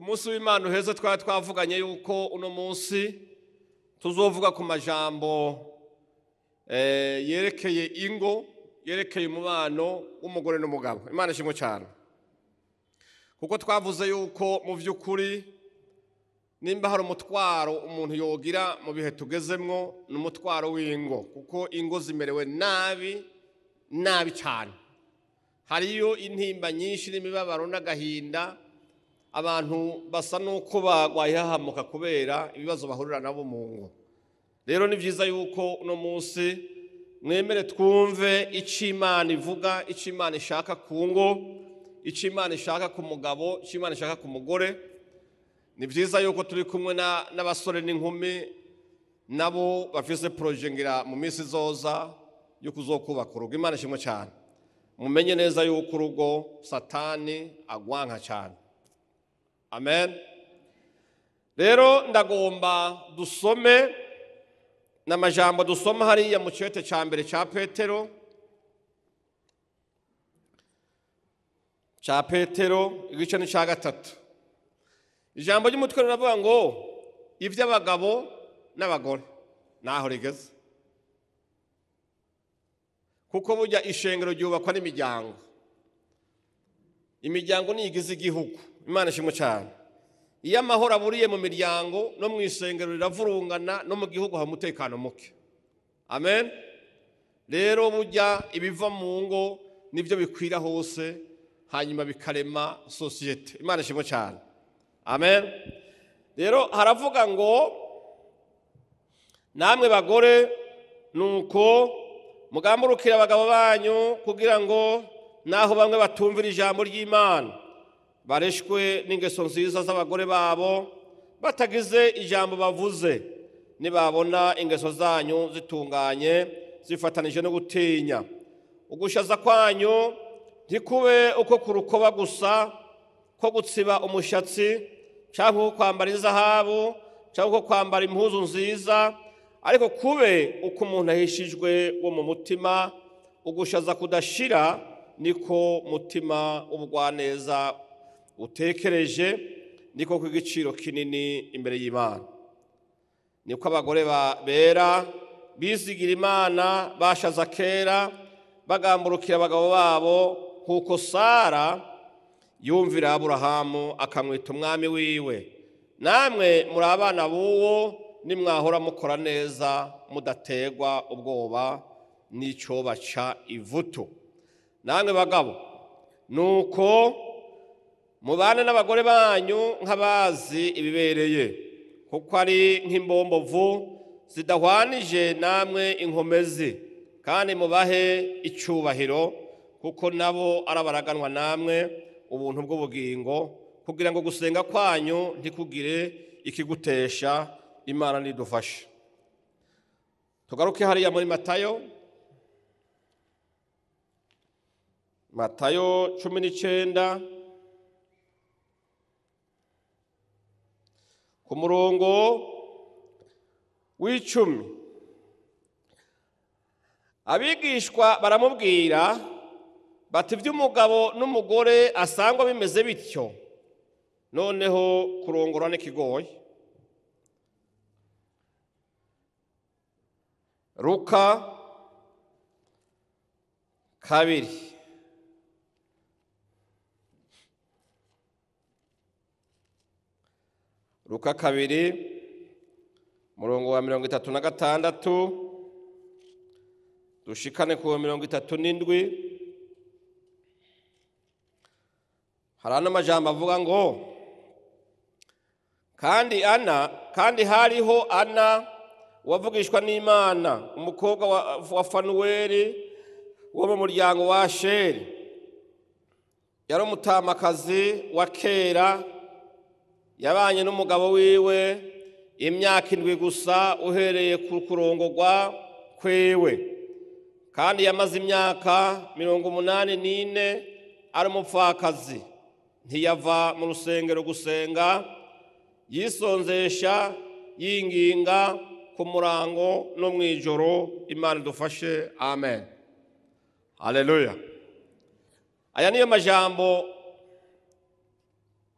Ku munsi w'Imana uheze twari twavuganye yuko uno munsi tuzovuga ku majambo yerekeye ingo, yerekeye umubano w'umugore n'umugabo. Imana ishimwe cyane, kuko twavuze yuko mu by'ukuri nimba hari umutwaro umuntu yogira mu bihe tugezemwo, ni umutwaro w'ingo, kuko ingo zimerewe nabi nabi cyane. Hariyo intimba nyinshi n'imibabaro n'agahinda, abantu basa n'uko bagwaye kubera ibibazo bahurira nabo mu ngo. Rero ni byiza yuko uno munsi mwemere twumve icyo Imana ivuga, icyo Imana ishaka ku ngo, icyo Imana ishaka ku mugabo, icyo Imana ishaka ku mugore. Ni byiza yuko turi kumwe n'abasore n'inkumi, nabo bafise projet ngira mu minsi izoza yo kuzokubaka urugo. Imana ishimwe cyane. Mumenye neza yuko urugo Satani agwanka cyane. Amen. Rero ndagomba dusome n'amajambo dusoma hariya mu cete ca mbere ca Petero, ca Petero igice ni ca 3. Ijambo ry'umutwe riravuga ngo ivy'abagabo n'abagore naho rigeze, kuko burya ishengero ryubakwa n'imiryango, imiryango niyo igize igihugu. Imana ishimwe cyane. Iyo amahoro aburiye mu miryango no mu isengero riravurungana, no mu gihugu haba umutekano muke. Amen. Rero burya ibiva mu ngo nibyo bikwira hose, hanyuma bikarema sosiyete. Imana ishimwe cyane. Amen. Rero haravuga ngo namwe bagore nuko mugamburukira abagabo banyu, kugira ngo naho bamwe batumvira ijambo ry'Imana bareshwe n'ingeso nziza z'abagore babo, batagize ijambo bavuze, nibabona ingeso zanyu zitunganye zifatanije no gutinya. Ugushaza kwanyu ntikube uko kurukoba gusa ko gutsiba umushatsi, cyangwa uko kwambara izahabu, cyangwa uko kwambara impuzu nziza, ariko kube uko umuntu ahishijwe wo mu mutima. Ugushaza kudashira niko mutima w'ubugwaneza utekereje, niko kw'igiciro kinini imbere y'Imana. Niko abagore bera bizigira Imana bashaza kera, bagamburukira abagabo babo, kuko Sara yumvira Aburahamu akamwita umwami wiwe. Namwe muri abana b'uwo nimwahora mukora neza, mudategwa ubwoba n'icyo baca ivutu. Namwe bagabo nuko mubane n'abagore banyu nk'abazi ibibereye, kuko ari nk'imbombovu zidahwanije namwe inkomezi, kandi mubahe icyubahiro, kuko nabo arabaraganwa namwe ubuntu bw'ubugingo, kugira ngo gusenga kwanyu ntikugire ikigutesha. Imana nidufashe. Tugaruke hariya muri Matayo, Matayo 19 ku murongo w'10. Abigishwa baramubwira bati iby'umugabo n'umugore asangwa bimeze bityo, noneho kurongora n'ikigoye. Luka 2. Luka 2 murongo wa 36 dushikane ku 37. Hari n'amajambo avuga ngo kandi Ana, kandi hariho Ana wavugishwa n'Imana, umukobwa wa Fanuweli wo mu muryango wa Asheri, yari umutamakazi wa kera, yabanye n'umugabo wiwe imyaka 7 gusa uhereye ku kurongorwa kwewe, kandi yamaze imyaka 84 ari umupfakazi, ntiyava mu rusengero gusenga, yisonzesha yinginga ku murango no mwijoro. Imana idufashe. Amen. Haleluya. Aya niyo majambo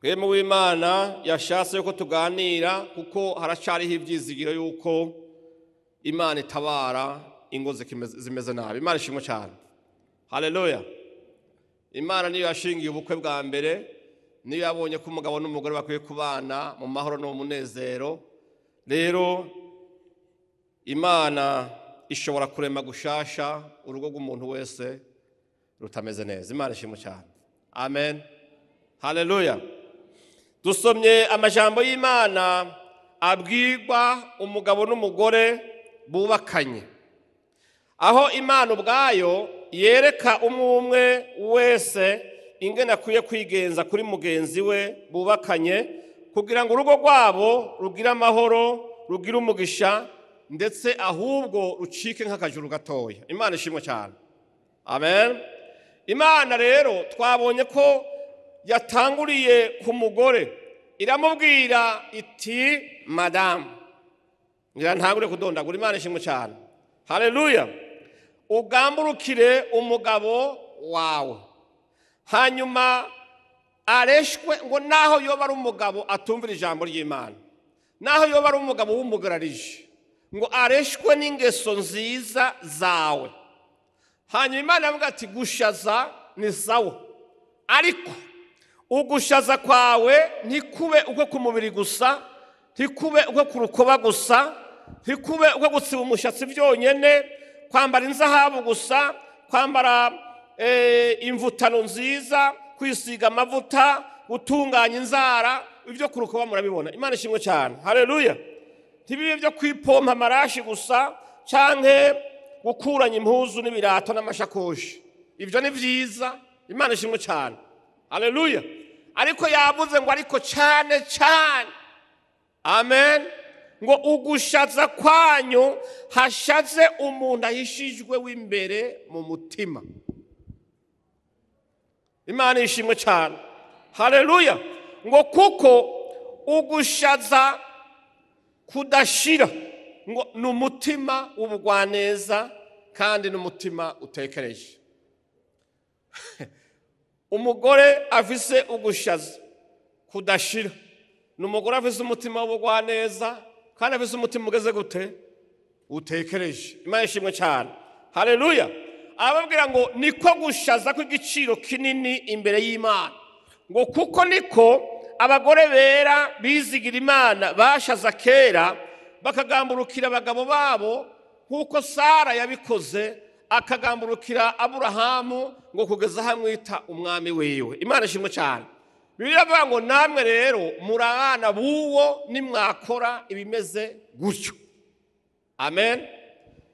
Mwemu w'Imana yashatse yuko tuganira, kuko haracariho ibyizigiro yuko Imana itabara ingo zimeze nabi. Imana ishimwe cyane. Haleluya. Imana niyo yashingiye ubukwe bwa mbere, niyo yabonye ko umugabo n'umugore bakwiye kubana mu mahoro no mu munezero. Rero Imana ishobora kurema gushasha urugo rw'umuntu wese rutameze neza. Imana ishimwe cyane. Amen. Haleluya. Dusomye amajambo y'Imana abwirwa umugabo n'umugore bubakanye, aho Imana ubwayo yereka umwe wese ingene akwiye kwigenza kuri mugenzi we bubakanye, kugira ngo urugo rwabo rugire amahoro, rugire umugisha, ndetse ahubwo rucike nk'akajuru gatoya. Imana ishimwe cyane. Amen. Imana rero twabonye ko yatanguriye ku mugore, iramubwira iti madamu, ngira ntangure kudondagura. Imana ishimwe cyane. Haleluya. Ugamburukire umugabo wawe, hanyuma areshwe, ngo naho yoba ari umugabo atumvira ijambo ry'Imana, naho yoba ari umugabo w'umugararije, ngo areshwe n'ingeso nziza zawe. Hanyuma Imana iravuga ati gushaza ni sawa, ariko ugushaza kwawe ntikube uko ku mubiri gusa, ntikube uko ku rukoba gusa, ntikube uko gutsiba umushatsi byonyene, kwambara inzahabu gusa, kwambara imvutano nziza, kwisiga amavuta, gutunganya inzara, ibyo ku rukoba murabibona. Imana ishimwe cyane. Haleluya. Ntibibe byo kwipompa amarashi gusa, canke gukuranya impuzu n'ibirato n'amashakoshi. Ibyo ni vyiza. Imana ishimwe cyane. Haleluya. Ariko yavuze ngo ariko cyane cyane. Amen. Ngo ugushaza kwanyu hashaze umuntu ahishijwe w'imbere mu mutima. Imana ishimwe cyane. Haleluya. Ngo kuko ugushaza kudashira ngo ni umutima w'ubugwaneza kandi n'umutima utekereje. Umugore afise ugushaza kudashira ni umugore afise umutima w'ubugwaneza kandi afise umutima ugeze gute? Utekereje. Imana ishimwe cyane. Haleluya. Ababwira ngo niko gushaza kw'igiciro kinini imbere y'Imana, ngo kuko niko abagore bera bizigira Imana bashaza kera, bakagamburukira abagabo babo nk'uko Sara yabikoze akagamburukira Aburahamu ngo kugeza hamwita umwami wiwe. Imana ishimwe cyane. Bibiliya ivuga ngo namwe rero muri abana b'uwo nimwakora ibimeze gutyo. Amen.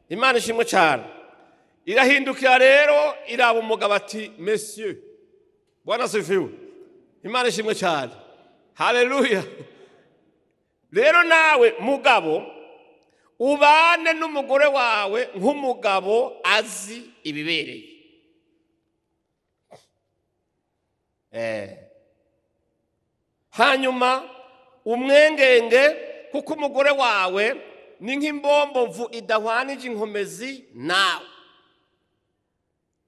Imana ishimwe cyane. Irahindukira rero iraba umugabo ati monsieur, Bwana sifiwe. Imana ishimwe cyane. Haleluya. Rero nawe mugabo ubane n'umugore wawe nk'umugabo azi ibibereye. Hanyuma umwengenge, kuko umugore wawe ni nk'imbombovu idahwanije inkomezi nawe.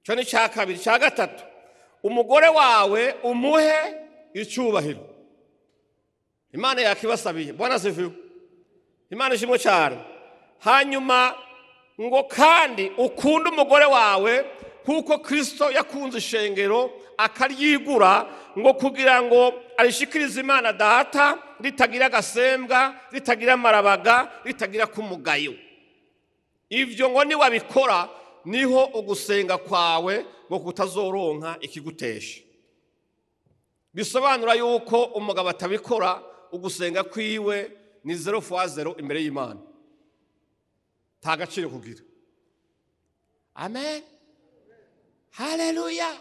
Cyo ni cya kabiri. Cya gatatu, umugore wawe umuhe icyubahiro. Imana yakibasabiye. Bwana sifiwe. Imana ishimwe cyane. Hanyuma ngo kandi ukunde umugore wawe kuko Kristo yakunze ishengero akaryigura, ngo kugira ngo arishikirize Imana data ritagira agasembwa, ritagira amarabaga, ritagira kumugayo. Ivyo ngo ni wabikora niho ugusenga kwawe ngo kutazoronka ikigutesha. Bisobanura yuko umugabo atabikora ugusenga kwiwe ni 0x0 imbere y'Imana, nta gaciro kugira. Amen. Haleluya.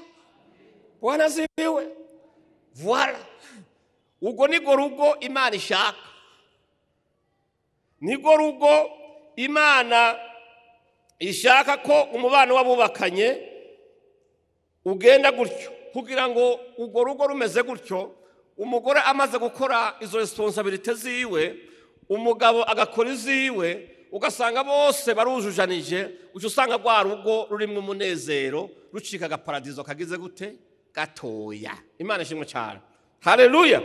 Bwana sifiwe. Voilà. Ubwo niko rugo Imana ishaka, niko rugo Imana ishaka ko umubano w'abubakanye ugenda gutyo, kugira ngo urwo rugo rumeze gutyo, umugore amaze gukora izo responsabilité ziwe, umugabo agakora iziwe, ugasanga bose barujujanije, uca usanga rwa rugo rurimo umunezero, rucika agaparadizo kagize gute? Gatoya. Imana ishimwe cyane. Haleluya.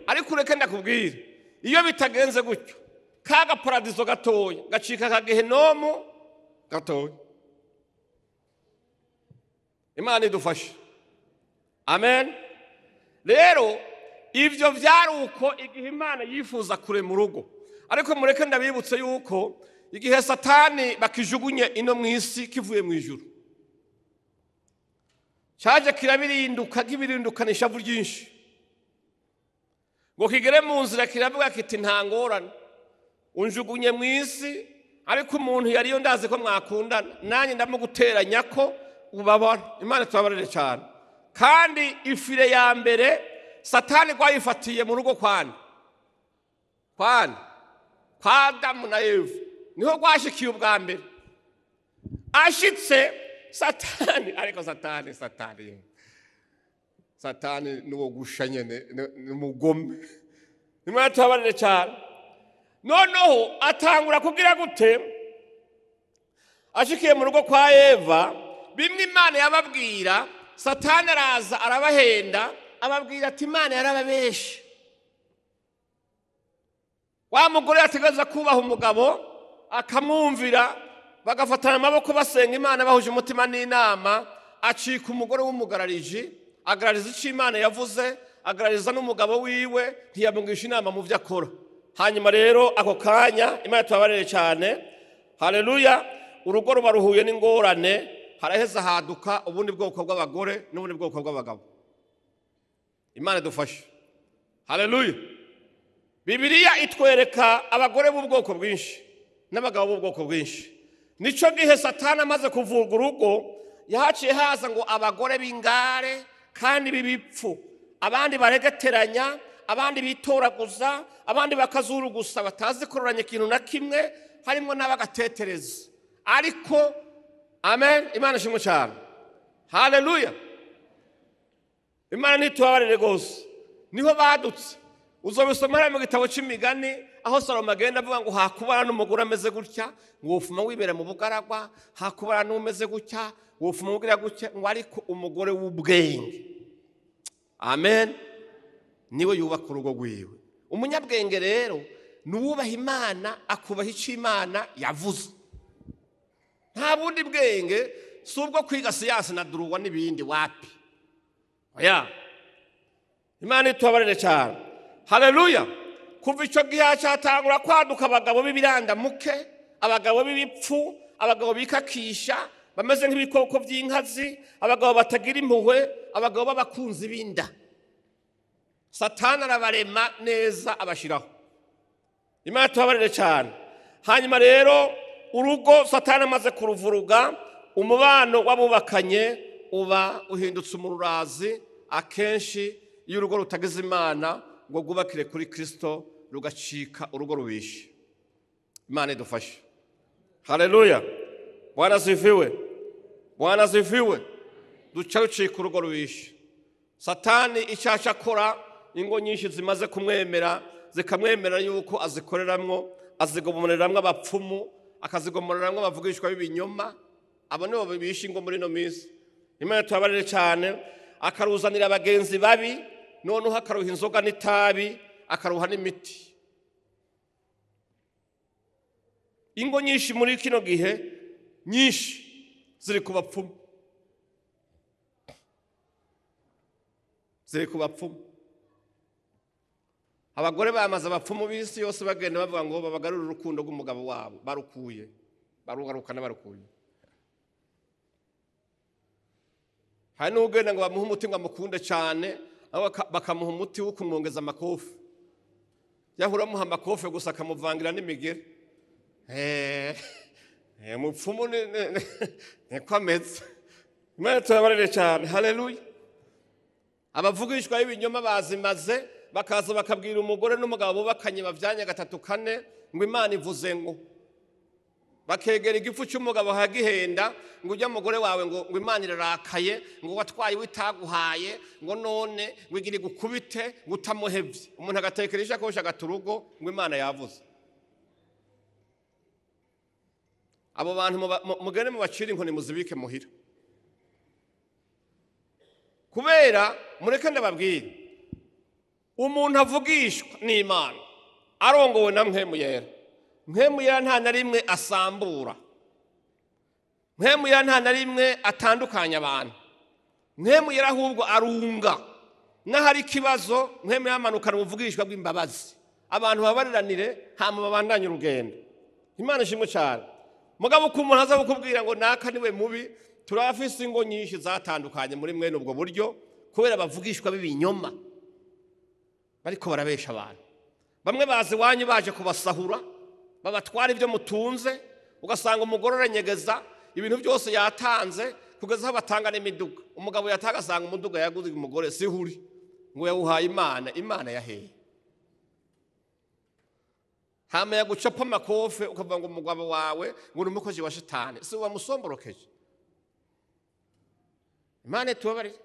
Ariko ureke ndakubwira, iyo bitagenze gutyo kaga paradizo gatoya gacika kagehenomu gatoya. Imana idufashe. Amen. Rero ivyo vyari uko igihe Imana yifuza kurema urugo. Ariko mureke ndabibutse yuko igihe Satani bakijugunye ino mwisi kivuye mu ijuru, cyaje kirabirinduka kibirindukana ishavu ryinshi, ngo kigere mu nzira kiravuga kiti nta ngorane, unjugunye mu isi, ariko umuntu yariyo ndazi ko mwakundana, nanjye ndamuguteranya ko ubabara. Imana tubabarire cyane. Kandi ifire ya mbere Satani rwayifatiye mu rugo kwani kwa Adamu na Eva, niho rwashikiye ubwa mbere. Ashitse Satani, ariko Satani nuwo gusha nyene, ni umugome. Imana tubabarire cyane. Noneho atangura kugira gute? Ashikiye mu rugo kwa Eva, bimwe Imana yababwira, Satani araza arabahenda, ababwira ati Imana yarababeshe. Wa mugore yategereza kubaha umugabo akamwumvira, bagafatana amaboko basenga Imana bahuje umutima n'inama, acika umugore w'umugarariji, agarariza icyo Imana yavuze, agarariza n'umugabo wiwe, ntiyamugisha inama mu byo akora. Hanyuma rero ako kanya Imana tubabarire cyane. Haleluya. Urugo ruba ruhuye n'ingorane, haraheza haduka ubundi bwoko bw'abagore n'ubundi bwoko bw'abagabo. Imana idufashe. Haleluya. Bibiliya itwereka abagore b'ubwoko bwinshi n'abagabo b'ubwoko bwinshi. Nico gihe Satani amaze kuvuga urugo, yahaciye haza ngo abagore b'ingare kandi b'ibipfu, abandi baregeteranya, abandi bitoraguza, abandi bakazurugusa, batazi kororanya ikintu na kimwe, harimo n'abagatetereza. Ariko amen, Imana ishimwe cyane. Haleluya. Imana ntitubabarire rwose. Niho badutse. Uzobisoma mu gitabo c'imigani aho Salomo agenda avuga ngo hakubara n'umugore ameze gutya, ngo wofuma wibera mu bugaragwa, hakubara n'umeze gutya, wofuma ugira gutya, ngo ariko umugore w'ubwenge, amen, niwe yubaka urugo rwiwe. Umunyabwenge rero nuwubaha Imana, akubaha icyo Imana yavuze. Nta bundi bwenge, si ubwo kwiga siyansi na duruwa n'ibindi, wapi. Oya. Imana itubabarire cyane. Haleluya. Kuva icyo gihe cyatangura kwaduka abagabo b'ibirandamuke, abagabo b'ibipfu, abagabo bikakisha, bameze nk'ibikoko by'inkazi, abagabo batagira impuhwe, abagabo b'abakunzi b'inda. Satani arabarema neza abashiraho. Imana tubabarire cyane. Hanyuma rero urugo Satani amaze kuruvuruga, umubano w'abubakanye uba uhindutse umururazi. Akenshi iyo urugo rutagize Imana ngo rwubakire kuri Kristo, rugacika urugo rubishe. Imana idufashe. Haleluya. Bwana asifiwe. Bwana asifiwe. Duca rucika urugo rubishe. Satani icyaca akora, ingo nyinshi zimaze kumwemera, zikamwemera yuko azikoreramwo, azigomoreramwo abapfumu, akazigomoreramwo abavugishwa b'ibinyoma. Abo nibo bibisha ingo muri ino minsi. Imana tubabarire cyane. Akaruzanira abagenzi babi, noneho akaruha inzoga n'itabi, akaruha n'imiti. Ingo nyinshi muri kino gihe nyinshi ziri ku bapfumu, ziri ku bapfumu. Abagore bamaze abapfumu b'isi yose bagenda bavuga ngo babagarure urukundo rw'umugabo wabo, barukuye, barugarukana barukuye. Hari n'ugenda ngo bamuhe umuti ngo amukunde cyane, bakamuha umuti wo kumwongeza amakofi. Yahura amuha amakofi gusa akamuvangira n'imigeri. Mupfumu niko ameze. Imana tubabarire cyane. Haleluya. Abavugishwa b'ibinyoma bazimaze, bakaza bakabwira umugore n'umugabo bubakanye bavyanye gatatu kane ngo Imana ivuze ngo, bakegera igifu cy'umugabo hagihenda ngo ujya mugore wawe ngo Imana irarakaye, ngo watwaye witaguhaye, ngo none ngo igire gukubite ngo utamuhevye. Umuntu agatekeresha ko agata urugo ngo Imana yavuze. Abo bantu mugende mubacire inkoni muzibike muhira. Kubera mureke ndababwire, Umuntu avugishwa n'Imana arongowe na Mpwemu Yera. Mpwemu Yera nta na rimwe asambura, Mpwemu Yera nta na rimwe atandukanya abantu. Mpwemu Yera ahubwo arunga. N'ahari ikibazo Mpwemu Yera amanukana ubuvugishwa bw'imbabazi, abantu babariranire hama babandanye urugendo. Imana ishimwe cyane. Mugabo uko umuntu aza kukubwira ngo naka niwe mubi, turafise ingo nyinshi zatandukanye muri mwene ubwo buryo kubera bavugishwa b'ibinyoma bariko barabesha abantu. Bamwe bazi iwanyu baje kubasahura, babatwara ibyo mutunze, ugasanga umugore aranyegeza ibintu byose yatanze kugeza aho batanga n'imiduga. Umugabo yatanga asanga umuduga yaguze umugore sihuri, ngo yawuhaye Imana. Imana yaheye hama yagucapa amakofe ukavuga ngo umugabo wawe ngo ni umukozi wa shitani, si wamusomborokeje. Imana itubabarire.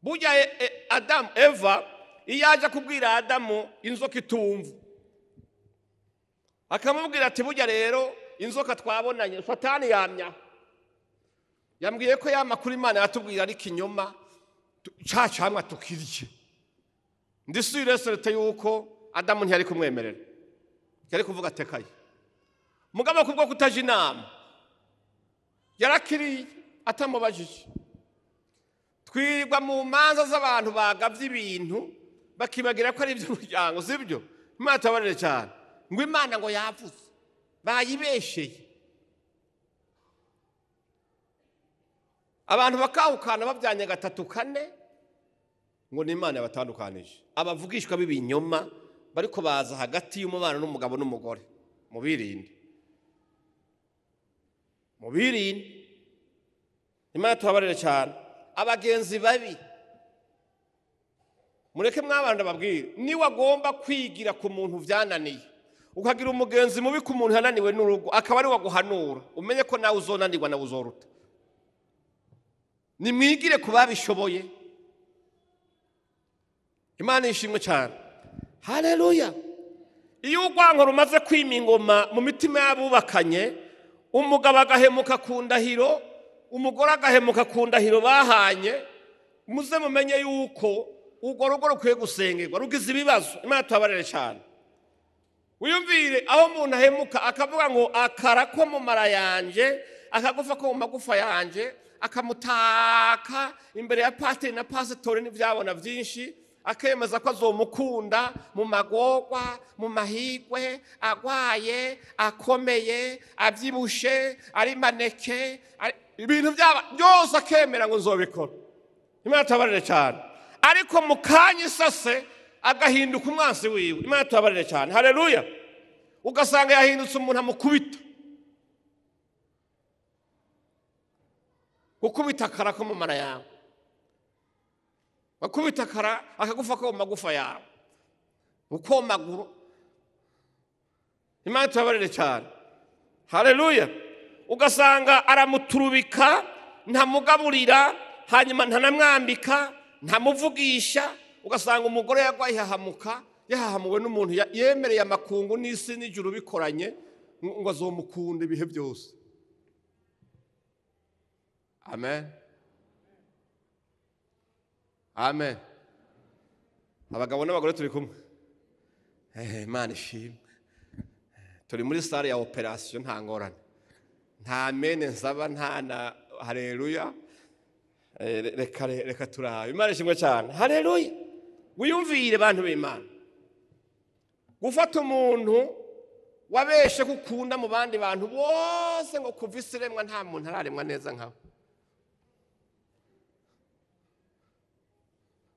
Burya Adamu Eva iyo aje kubwira Adamu inzoka itumva, akamubwira ati burya rero inzoka twabonanye Satani yamya, yambwiye ko ya makuru Imana yatubwira ari kinyoma, ca camwa tukirye. Ndisubire serete yuko Adamu ntiyari kumwemerera, yari kuvuga atekaye. Mugabo kubwo kutaje inama yarakiriye atamubajije. Twirwa mu manza z'abantu bagavye ibintu bakibagira ko ari iby'umuryango, sibyo? Imana tabarire cyane. Ngo Imana ngo yavuze, bayibesheye. Abantu bakahukana babyanye gatatu kane ngo ni Imana yabatandukanije. Abavugishwa b'ibinyoma bariko baza hagati y'umubano n'umugabo n'umugore, mubirinde, mubirinde. Imana tubabarire cyane. Abagenzi babi mureke mwabanda babwire, ni wagomba kwigira ku muntu vyananiye, ukagira umugenzi mubi ku muntu yananiwe n'urugo akaba ari waguhanura, umenye ko nawe uzonanirwa nawe uzoruta. Nimwigire ku babishoboye. Imana ishimwe cyane. Haleluya. Iyo urwango rumaze kwima ingoma mu mitima y'abubakanye, umugabo agahemuka ku ndahiro, umugore agahemuka ku ndahiro bahanye, muze mumenye yuko urwo rugo rukwiye gusengerwa, rugize ibibazo. Imana tubabarire cyane. Wiyumvire aho umuntu ahemuka akavuga ngo akara ko mu mara yanje, akagufa ko mu magufa yanje, akamutaka imbere ya patiri na pasitori n'ivyabona vyinshi, akemeza ko azomukunda mu magorwa, mu mahigwe, agwaye, akomeye, avyibushe, ari maneke, ibintu byaba byose akemera ngo nzobikora. Imana tubabarire cyane. Ariko mu kanya isase agahinduka umwansi wiwe. Imana tubabarire cyane. Haleluya. Ugasanga yahindutse umuntu amukubita, gukubita akara ko mu mara yawe, bakubita akara akagufa ko mu magufa yawe, ukomaguru. Imana tubabarire cyane. Haleluya. Ugasanga aramuturubika, ntamugaburira, hanyuma ntanamwambika, ntamuvugisha. Ugasanga umugore yagwaye yahamuka, yahahamuwe n'umuntu yemereye amakungu n'isi n'ijuru bikoranye ngo azomukunda ibihe byose. Amen. Amen. Abagabo n'abagore turi kumwe. Imana ishimwe. Turi muri sale ya operation, nta ngorane, nta mene nsaba, nta na haleluya. Reka reka turabe. Imana ishimwe cyane. Haleluya. Wiyumvire bantu b'Imana, gufata umuntu wabeshe kukunda mu bandi bantu bose ngo kuva isi iremwa nta muntu araremwa neza nkawe.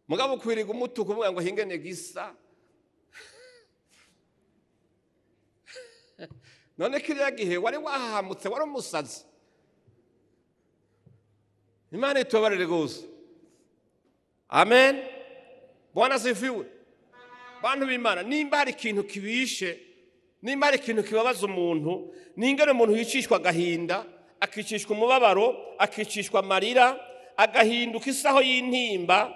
Mugabo ukwiriga umutuku uvuga ngo hingene gisa. None kiriya gihe wari wahahamutse, wari umusazi. Imana itubabarire rwose. Amen. Bwana asifiwe. Bantu b'Imana, nimba hari ikintu kibishe, nimba hari ikintu kibabaza umuntu, ningene umuntu yicishwa agahinda, akicishwa umubabaro, akicishwa amarira, agahinduka isaho y'intimba,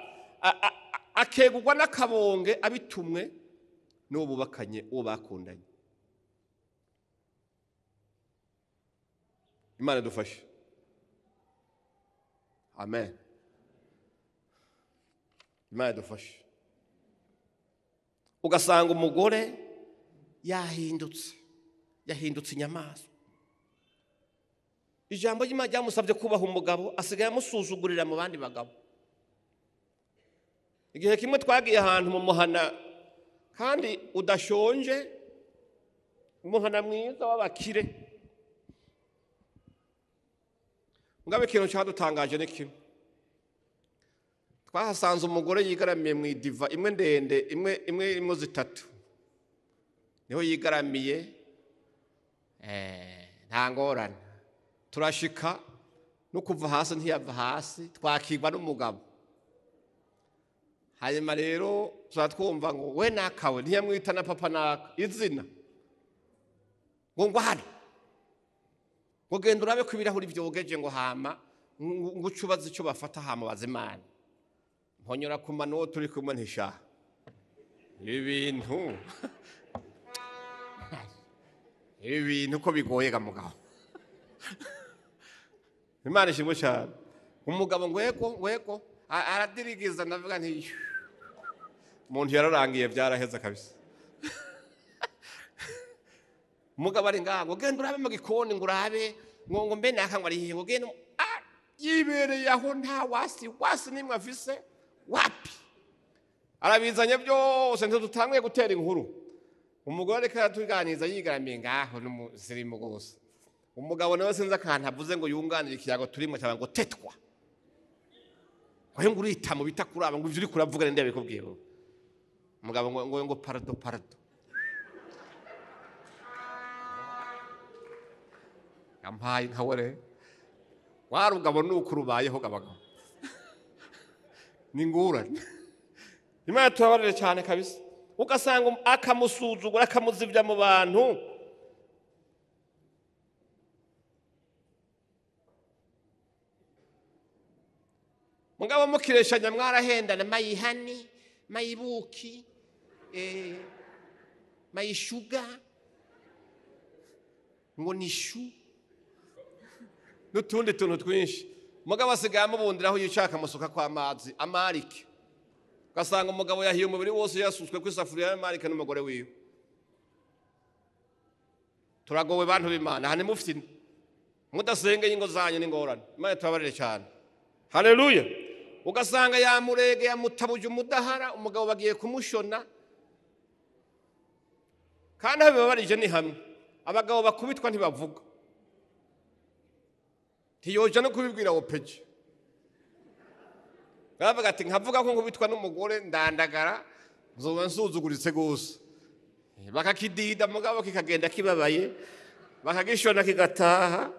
akegurwa n'akabonge abitumwe n'uwo bubakanye, uwo bakundanye. Imana idufashe. Amen. Imana idufashe. Ugasanga umugore yahindutse, yahindutse inyamaswa. Ijambo ry'Imana ryamusabye kubaha umugabo, asigaye amusuzugurira mu bandi bagabo. Igihe kimwe twagiye ahantu mu muhana kandi udashonje, umuhana mwiza w'abakire. Ngabe ikintu cyadutangaje ni kimwe, twahasanze umugore yigaramiye mu idiva imwe ndende, imwe imwe zitatu, niho yigaramiye, nta ngorane. Turashika no kuva hasi ntiyava hasi, twakirwa n'umugabo. Hanyuma rero turatwumva ngo we nakawe, ntiyamwita na papa naka izina, ngo ngwahane, ngo genda urabe ko ibirahuri byogeje, ngo hama ngo ucubaze icyo bafata hama bazimana. Mponyora ku mano turi kumwe ntishaha ibi bintu ko bigoye ga mugabo. Imana ishimwe cyane. Umugabo ngo yego ngo aradirigiza, ndavuga nti umuntu yararangiye byaraheza kabisa. Umugabo ari ngaho, ngo genda urabe mu gikoni, ngo urabe ngo mbe naka ngo ari ngo genda yibereye aho nta wasi wasi nimwe afise wapi, arabizanye byose. Ntitutanguye gutera inkuru. Umugore ariko aratuganiriza yigaramiye ngaho n'umusirimu rwose. Umugabo nawe sinzi akantu avuze ngo yunganire ikiyago turimo, cyangwa ngo tetwa, ngo urita mu bitakuraba, ngo ivyo uriko uravuga ninde yabikubwiye? Umugabo ngo ngo parado parado, yampaye nkawe re warugabo nuko rubayeho gabagabo ni ngurane. Imana tubabarire cyane kabisa. Ugasanga akamusuzugura, akamuzibya mu bantu. Mugabo mukireshanya mwarahendana, mayihani, mayibuki, mayishuga, ngo nishu n'utundi tuntu twinshi. Mugabo asigaye amubundiraho yicaye akamusuka kw'amazi amarike. Ugasanga umugabo yahiye umubiri wose yasutswe ku isafuriya y'amarike n'umugore wiwe. Turagowe bantu b'Imana, aha nimufite mudasengeye ingo zanyu n'ingorane. Imana tubabarire cyane. Haleluya. Ugasanga yamurege yamutabuje umudahara, umugabo bagiye kumushona. Kandi aho bibabarije ni hamwe, abagabo bakubitwa ntibavuga, ntiyoja no kubibwira opeje. Baravuga ati nkavuga ko nkubitwa n'umugore ndandagara nzoba nsuzuguritse gose. Bakakidida mugabo kikagenda kibabaye, bakagishona kigataha,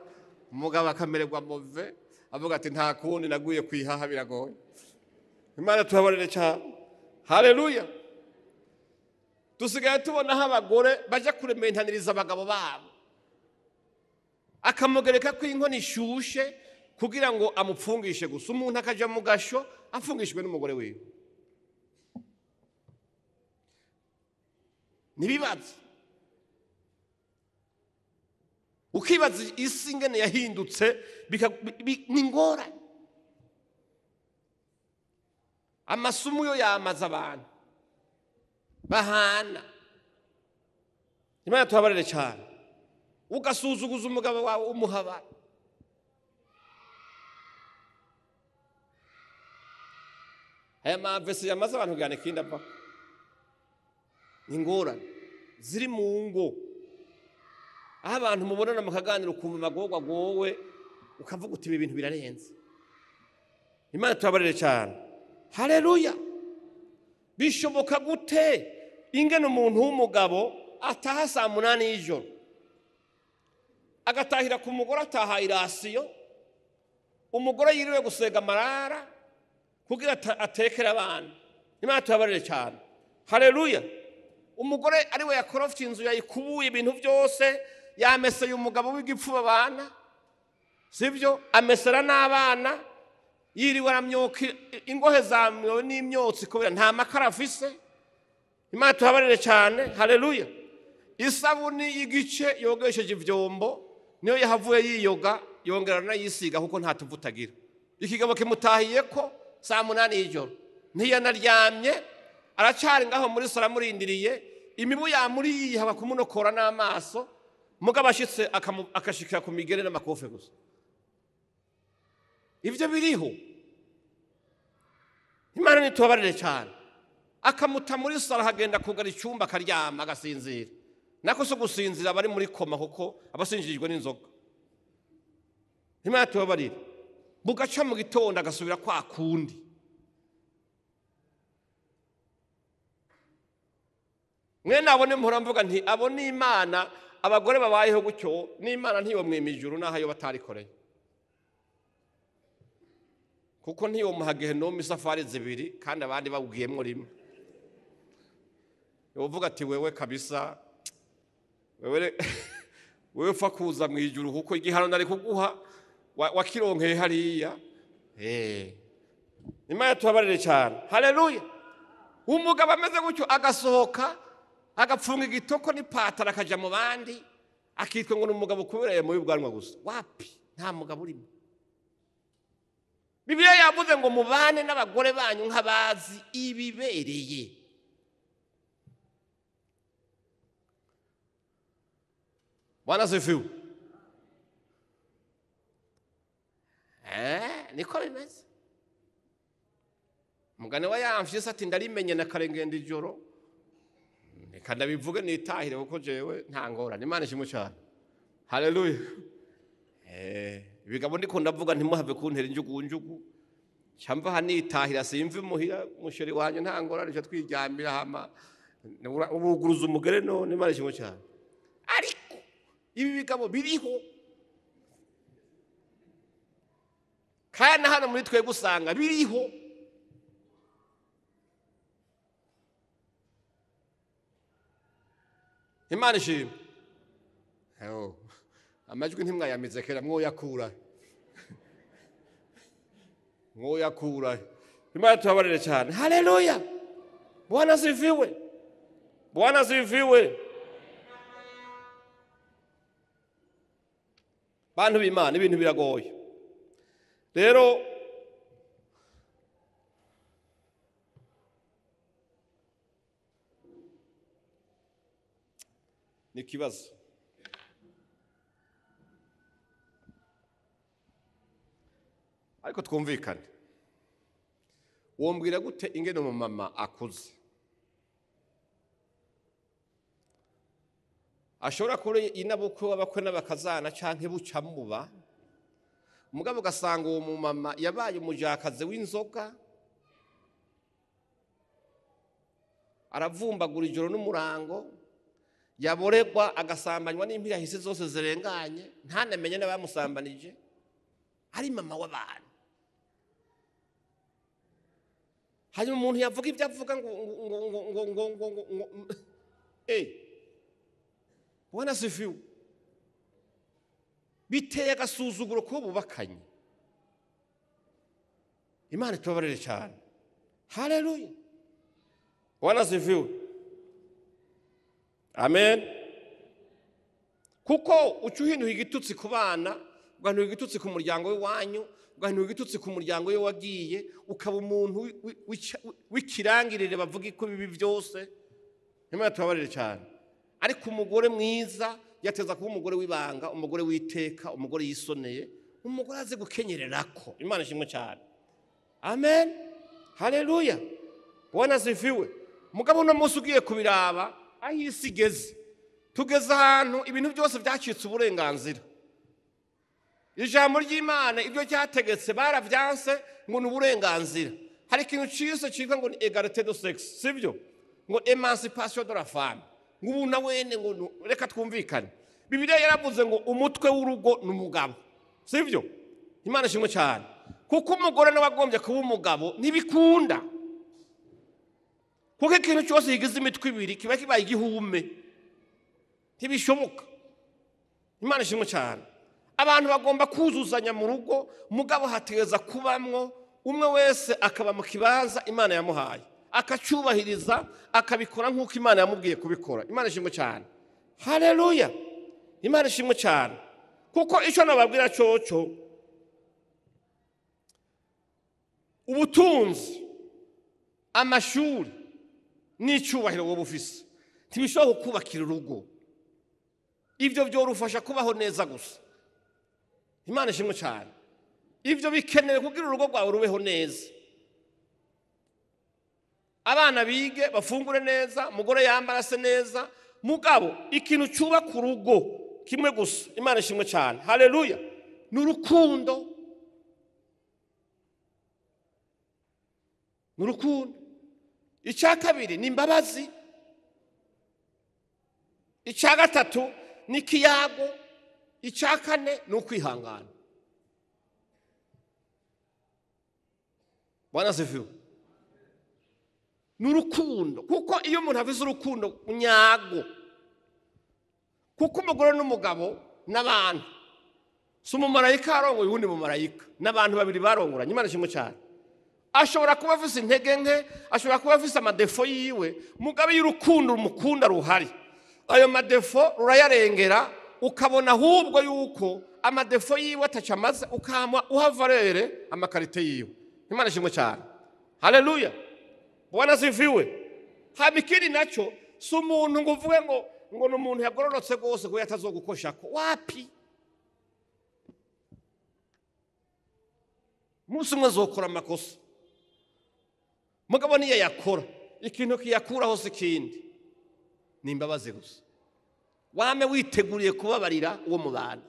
umugabo akamererwa move, avuga ati nta kundi naguye kwihaha biragoye. Imana tubabarire cyane. Haleluya. Dusigaye tubona aho abagore baja kurementaniriza abagabo babo, akamugereka ko inkono ishushe kugira ngo amupfungishe gusa. Umuntu akaja mu gasho afungishijwe n'umugore wiwe. Nibibaza, ukibaza isi ingene yahindutse, ni ngorane. Amasumu yo yamaze abantu bahana. Imana tubabarire cyane. Ugasuzuguza umugabo wawe umuhabara. Aya mavesi yamaze abantu kugira ikindi apfa. Ni ingorane ziri mu ngo, aho abantu mubonana mukaganira ukumva amagorwa agowe, ukavuga uti ibi bintu birarenze. Imana tubabarire cyane. Haleluya. Bishoboka gute ingene umuntu w'umugabo ataha saa 8 y'ijoro, agatahira ku mugore ataha irasiyo, umugore yiriwe gusega amarara kugira atekere abana? Imana tubabarire cyane. Haleluya. Umugore ariwe yakorofye inzu, yayikubuye ibintu byose, yameseye umugabo w'igipfuba abana, sibyo, amesera n'abana, yiriwe aramyoka ingohe zamwe n'imyotsi kubera nta makara afise. Imana tubabarire cyane. Haleluya. Isabuni y'igice yogesheje ivyombo niyo yahavuye yiyoga, yongera anayisiga kuko nta tuvuta agira. Ikigabo kimutahiye ko saa 8 y'ijoro, Ntiyanaryamye, aracari ngaho muri sara amurindiriye, imibu yamuriye haba kumunokora n'amaso, mugabo ashitse akashikira ku migere n'amakofe gusa. Ivyo biriho. Imana nitubabarire cyane. Akamuta muri sara akagenda kugara icyumba akaryama agasinzira. Nako so gusinzira bari muri koma kuko abasinjirijwe n'inzoga. Imana tubabarire. Bugaca mu gitondo agasubira kwa kundi. Mwene abone mpora mvuga nti abo ni Imana, abagore babayeho gutyo n'Imana ntiyomwima ijuru naho yo batarikoreye. Kuko ntiyomuha Gehenoma isafari zibiri kandi abandi bawugiyemwo rimwe. Yovuga ati wewe kabisa, wewe wewe upfa kuza mu ijuru kuko igihano nari kuguha wakironkeye hariya. Imana tubabarire cyane. Haleluya. Umugabo ameze gutyo agasohoka agapfunga igitoko n'ipatara akaja mu bandi akitwa ngo ni umugabo kubera mu bwanwa gusa. Wapi, nta mugabo urimo. Bibiliya yavuze ngo mubane n'abagore banyu nk'abazi ibibereye. Bwana asifiwe. Niko bimeze. Mugane wa yamfyise ati ndarimenye na karengenda ijoro. Reka ndabivuge nitahire kuko jewe nta ngorane. Imana ishimwe cyane. Haleluya. Ibigabo ndiko ndavuga ntimuhave kuntera injugunjugu. Cyamva hanitahira simva imuhira musheri wanje nta ngorane cyo twiryamira hama ubuguruza umugere none. Imana ishimwe cyane. Ariko ibi bigabo biriho kandi hano muri twe gusanga biriho. Imana ishimwe. Amajwi ntimwayamize kera mwoyakura. Mwoyakura. Imana tubabarire cyane. Haleluya. Bwana asifiwe. Bwana asifiwe. Bantu b'Imana ibintu biragoye. Rero ni kibazo. Ariko twumvikane. Wombwira gute ingene umumama akuze ashobora kuba inabukwe w'abakwe n'abakazana canke bucamuba, mugabo ugasanga uwo mumama yabaye umujakazi w'inzoga, aravumbagura ijoro n'umurango, yaboregwa agasambanywa n'impirahisi zose zirenganye, ntanamenye n'abamusambanije, ari mama w'abantu. Hanyuma umuntu yavuga ibyo avuga ngo ngo ngo ngo ngo ngo ngo ngo Bwana asifiwe. Biteye agasuzuguro ko bubakanye. Imana itubabarire cyane. Haleluya. Bwana asifiwe. Amen. Kuko uca uhinduka igitutsi ku bana, ugahinduka igitutsi ku muryango w'iwanyu, ugahinduka igitutsi ku muryango we wagiye, ukaba umuntu w'ikirangirire bavuga ko bibi byose. Imana itubabarire cyane. Ariko umugore mwiza yateza kuba umugore w'ibanga, umugore w'iteka, umugore yisoneye, umugore azi gukenyererako. Imana ishimwe cyane. Amen. Haleluya. Bwana asifiwe. Mugabo uno munsi ugiye kubiraba aho isi igeze, tugeze ahantu ibintu byose byacitse uburenganzira. Ijambo ry'Imana ibyo cyategetse baravyanse ngo ni uburenganzira. Hari ikintu cyiza cyitwa ngo ni égalité de sexe, sibyo? Ngo emancipation de la femme. Ngo na wene ngo reka twumvikane. Bibiliya yaravuze ngo umutwe w'urugo ni umugabo, sibyo? Imana ishimwe cyane. Kuko umugore nawe agombye kuba umugabo ntibikunda. Kuko ikintu cyose kigize imitwe ibiri kiba kibaye igihume, ntibishoboka. Imana ishimwe cyane. Abantu bagomba kuzuzanya mu rugo, mugabo hateza kubamwo umwe wese akaba mu kibanza Imana yamuhaye, akacyubahiriza, akabikora nk'uko Imana yamubwiye kubikora. Imana ishimwe cyane. Haleluya. Imana ishimwe cyane. Kuko icyo nababwira cyoco, ubutunzi Amashuri n'icyubahiro wowe ufise ntibishobora kukubakira urugo. Ibyo byorufasha kubaho neza gusa. Imana ishimwe cyane. Ibyo bikenewe kugira urugo rwawe rubeho neza, abana bige bafungure neza, umugore yambara ase neza. Mugabo ikintu cyubaka urugo kimwe gusa, Imana ishimwe cyane, haleluya, ni urukundo. Ni urukundo. Icya kabiri ni imbabazi. Icya gatatu ni ikiyago. Icya kane ni ukwihangana. Bwana asifiwe. Ni urukundo, kuko iyo umuntu afise urukundo nyago, kuko umugore n'umugabo n'abantu, si umumarayika arongoye uwundi mumarayika, n'abantu babiri barongoranye. Imana ishimwe cyane. Ashobora kuba afise intege nke, ashobora kuba afise amadefo yiwe, mugabo iyo urukundo rumukunda ruhari, ayo madefo rurayarengera, ukabona ahubwo yuko amadefo yiwe atacamaze, ukama uha valeur amakarite yiwe. Imana ishimwe cyane, haleluya, Bwana asifiwe. Haba ikindi nacyo, si umuntu ngo uvuge ngo ni umuntu yagororotse rwose ngo yatazogukoshako. Wapi, umunsi umwe azokora amakosa, mugabo niyo yakora ikintu kiyakuraho si ikindi, ni imbabazi gusa. Wame witeguriye kubabarira uwo mubana,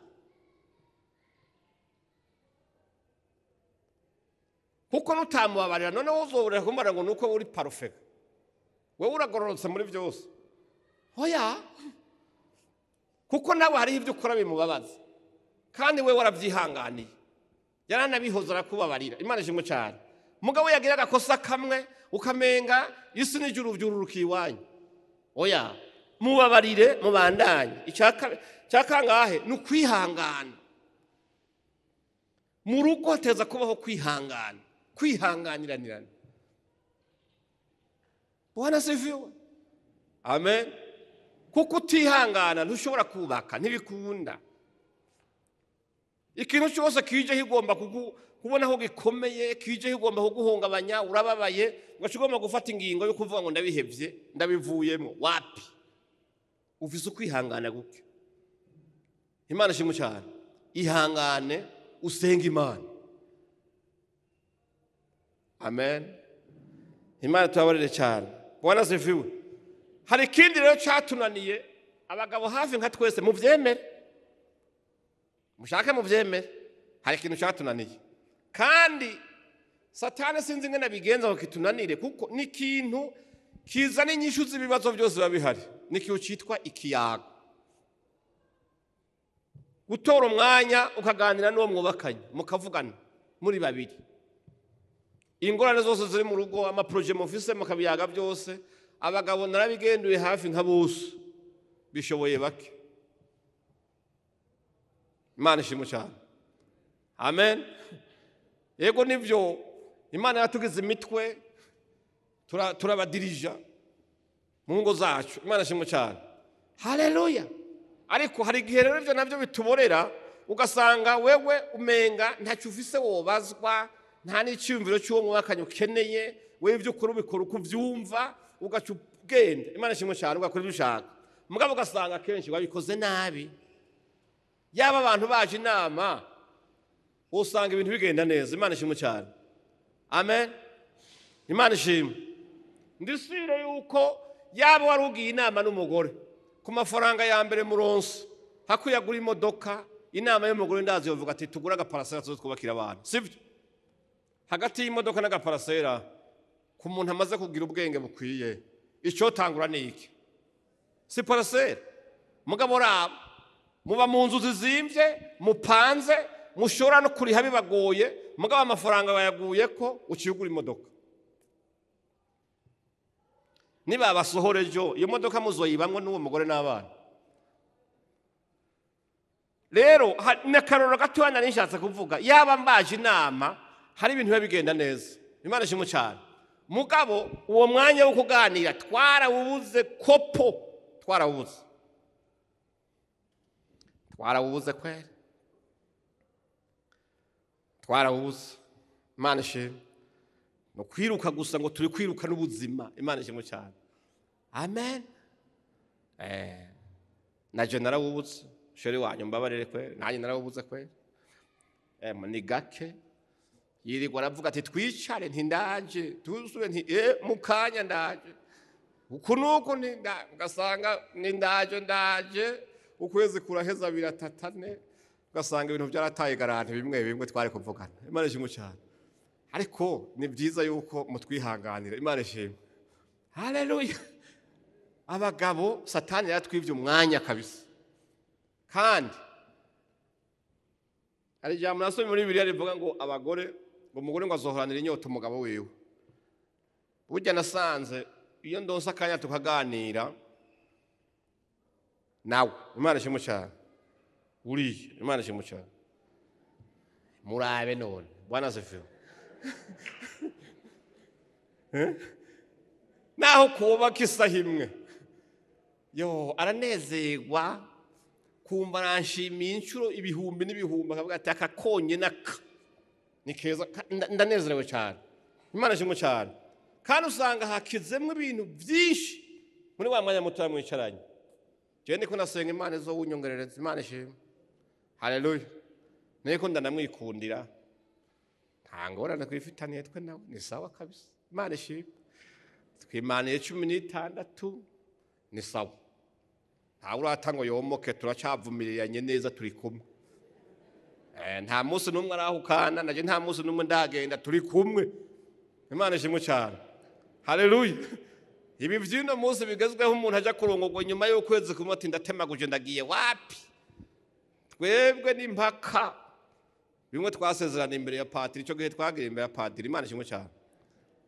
kuko nutamubabarira noneho uzoburira kumubara ngo nuko uri parfait, wewe uragororotse muri byose. Oya, kuko nawe hariho ibyo ukora bimubabaza, kandi wewe warabyihanganiye, yaranabihoza arakubabarira. Imana ishimwe cyane. Mugabo yagira agakosa kamwe ukamenga isi n'ijuru byururukiye iwanyu. Oya, mubabarire, mubandanye. Icya kangahe ni ukwihangana. Mu rugo hateza kubaho kwihangana, kwihanganiranirana. Bwana asifiwe, amen. Kuko utihangana ntushobora kubaka, ntibikunda. Ikintu cyose kije higomba kubona aho gikomeye, kije higomba kuguhungabanya, urababaye, ugaca ugomba gufata ingingo yo kuvuga ngo ndabihevye, ndabivuyemo. Wapi, ufise ukwihangana guke. Imana ishimwe cyane. Ihangane, usenge Imana. Amen. Imana tubabarire cyane. Bwana asifiwe. Hari ikindi rero cyatunaniye abagabo hafi nka twese, muvyemere, mushake muvyemere, hari ikintu cyatunaniye, kandi Satani sinzi ingene abigenza ngo kitunanire, kuko ni ikintu kizana inyishu z'ibibazo byose biba bihari. Ni ikintu cyitwa ikiyago. Gutora umwanya ukaganira n'uwo mwubakanye, mukavugana muri babiri, ingorane zose ziri mu rugo, amaproje mufise mukabiyaga byose. Abagabo narabigenduye hafi nka bose, bishoboye bake. Imana ishimwe cyane, amen. Yego nivyo, Imana yatugize imitwe, turabadirija mu ngo zacu. Imana ishimwe cyane, haleluya. Ariko hari igihe rero ivyo navyo bituborera, ugasanga wewe umenga ntacyo ufise wobazwa, nta n'icyumviro cy'uwo mwubakanye ukeneye, wewe ibyo ukora ubikora uko uvyumva, ugaca ugenda. Imana ishimwe cyane, ugakora ibyo ushaka, mugabo ugasanga kenshi wabikoze nabi. Yaba abantu baje inama, usanga ibintu bigenda neza. Imana ishimwe cyane, amen. Imana ishimwe. Ndisire yuko yaba warugiye inama n'umugore ku mafaranga ya mbere muronse, hakuyagura imodoka, inama y'umugore ndazi yovuga ati tugura agaparasera tuzo twubakira abantu, sibyo? Hagati y'imodoka n'agaparasera, ku muntu amaze kugira ubwenge bukwiye, icyo tangura ni iki? Si parasera. Mugabo raba muba mu nzu zizimvye, mupanze, mushobora no kuriha bibagoye, mugabo amafaranga bayaguye ko uciyugura imodoka. Niba basohora ejo, iyo modoka muzoyibamwo n'uwo mugore n'abana. Rero n'akaroro gatoya nari nshatse kuvuga, yaba mbaje inama, hari ibintu biba bigenda neza. Imana ishimwe cyane. Mugabo uwo mwanya wo kuganira twarawubuze kopo, twarawubuze. Twarawubuze kweri, twarawubuze. Imana ishimwe. No kwiruka gusa ngo turi kwiruka n'ubuzima. Imana ishimwe cyane. Amen. Naje narawubutse chéri wanyu, mbabarire kweri, nanjye narawubuze kweri. Ni gake yirirwa aravuga ati twicare, ntindaje, tuzure, nti mukanya ndaje, uku nuku ugasanga ni ndaje ndaje, ukwezi kuraheza biratatane, ugasanga ibintu byarataye garanti bimwe bimwe twari kuvugana. Imana ishimwe cyane. Ariko ni byiza yuko mutwihanganira. Imana ishimwe. Haleluya. Abagabo Satani yaratwivye umwanya kabisa. Kandi hari ijambo nasomye muri Bibiliya rivuga ngo abagore, ngo umugore ngo azohoranira inyota umugabo wiwe. Burya nasanze iyo ndonse akanya tukaganira nawe, Imana ishimwe cyane, uriya Imana ishimwe cyane, murabe none Bwana asifiwe. Naho kubaka isaha imwe yo aranezerwa, kumva aranshimiye inshuro ibihumbi n'ibihumbi, akavuga ati aka konyine aka ni keza, ndanezerewe cyane. Imana ishimwe cyane. Kandi usanga hakizemwo ibintu byinshi muri wa mwanya muto mwicaranye. Jewe ndiko nasenga Imana izo wunyongerereza. Imana ishimwe. Haleluya. Niko ndanamwikundira, nta ngorane twifitaniye twe nawe, ni sawa kabisa. Imana ishimwe. Twimaniye 16 ni sawa. Ntawe urata ngo yomoke, turacavumiriranye neza, turi kumwe. Nta munsi n'umwe arahukana naje, nta munsi n'umwe ndagenda, turi kumwe. Imana ishimwe cyane. Haleluya. Ibi vy'uno munsi bigezweho, umuntu aja kurongorwa nyuma y'ukwezi kumwe ati ndatemaguje ndagiye wapi. Twebwe n'impaka bimwe twasezerana imbere ya patiri, ico gihe twagiye imbere ya patiri. Imana ishimwe cyane.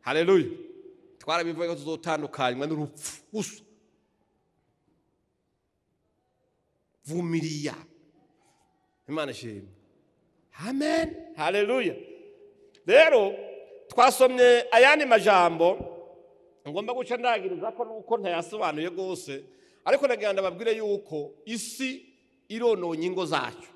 Haleluya. Twarabivuye ko tuzotandukanywa n'urupfu gusa. Vumilia. Imana ishimwe. Amen. Haleluya. Rero twasomye ayandi majambo ngomba guca ndagiriza ko nuko ntayasobanuye gose, ariko nagira ndababwire yuko isi irononye ingo zacu.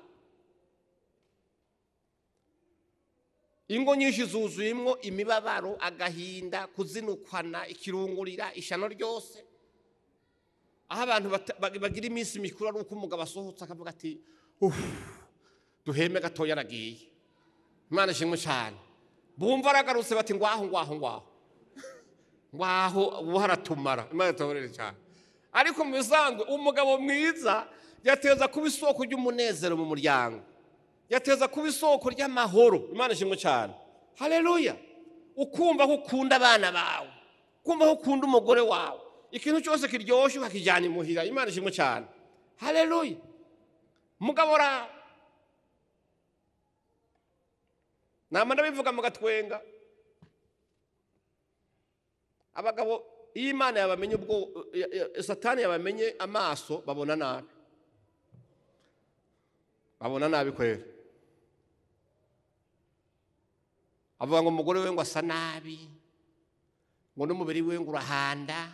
Ingo nyinshi zuzuyemwo imibabaro, agahinda, kuzinukwana, ikirungurira, ishano ryose. Aho abantu bagira iminsi mikuru ari uko umugabo asohotse akavuga ati duheme gatoya aragiye. Imana ishimwe cyane. Bumva aragarutse bati ngwaho ngwaho ngwaho ngwaho, ubu haratumara. Imana itabarire cyane. Ariko mu bisanzwe umugabo mwiza yateza kuba isoko ry'umunezero mu muryango, yateza kuba isoko ry'amahoro. Imana ishimwe cyane. Haleluya. Ukumva ko ukunda abana bawe, ukumva ko ukunda umugore wawe, ikintu cyose kiryoshye ukakijyana imuhira. Imana ishimwe cyane. Haleluya. Mugabo ra nama ndabivuga mugatwenga. Abagabo iyo Imana yabamenye, ubwo Satani yabamenye amaso, babona nabi, babona nabi kwera. Avuga ngo umugore we ngo asa nabi, ngo n'umubiri we ngo urahanda,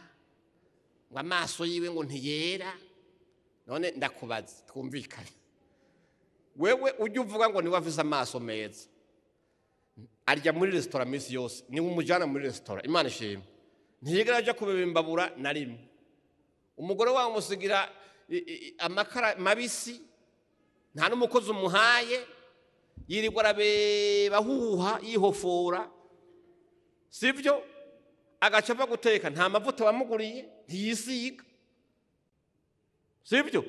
ngo amaso yiwe ngo ntiyera. None ndakubaza twumvikane, wewe ujya uvuga ngo niwe afise amaso meza, arya muri resitora minsi yose, niwe umujyana muri resitora. Imana ishimwe. Ntiyigera aja kubibimbabura na rimwe. Umugore wawe umusigira amakara mabisi, nta n'umukozi umuhaye, yirirwa arabeba ahuha yihofora, sibyo? Agaca ava guteka, nta mavuta wamuguriye, ntiyisiga, sibyo?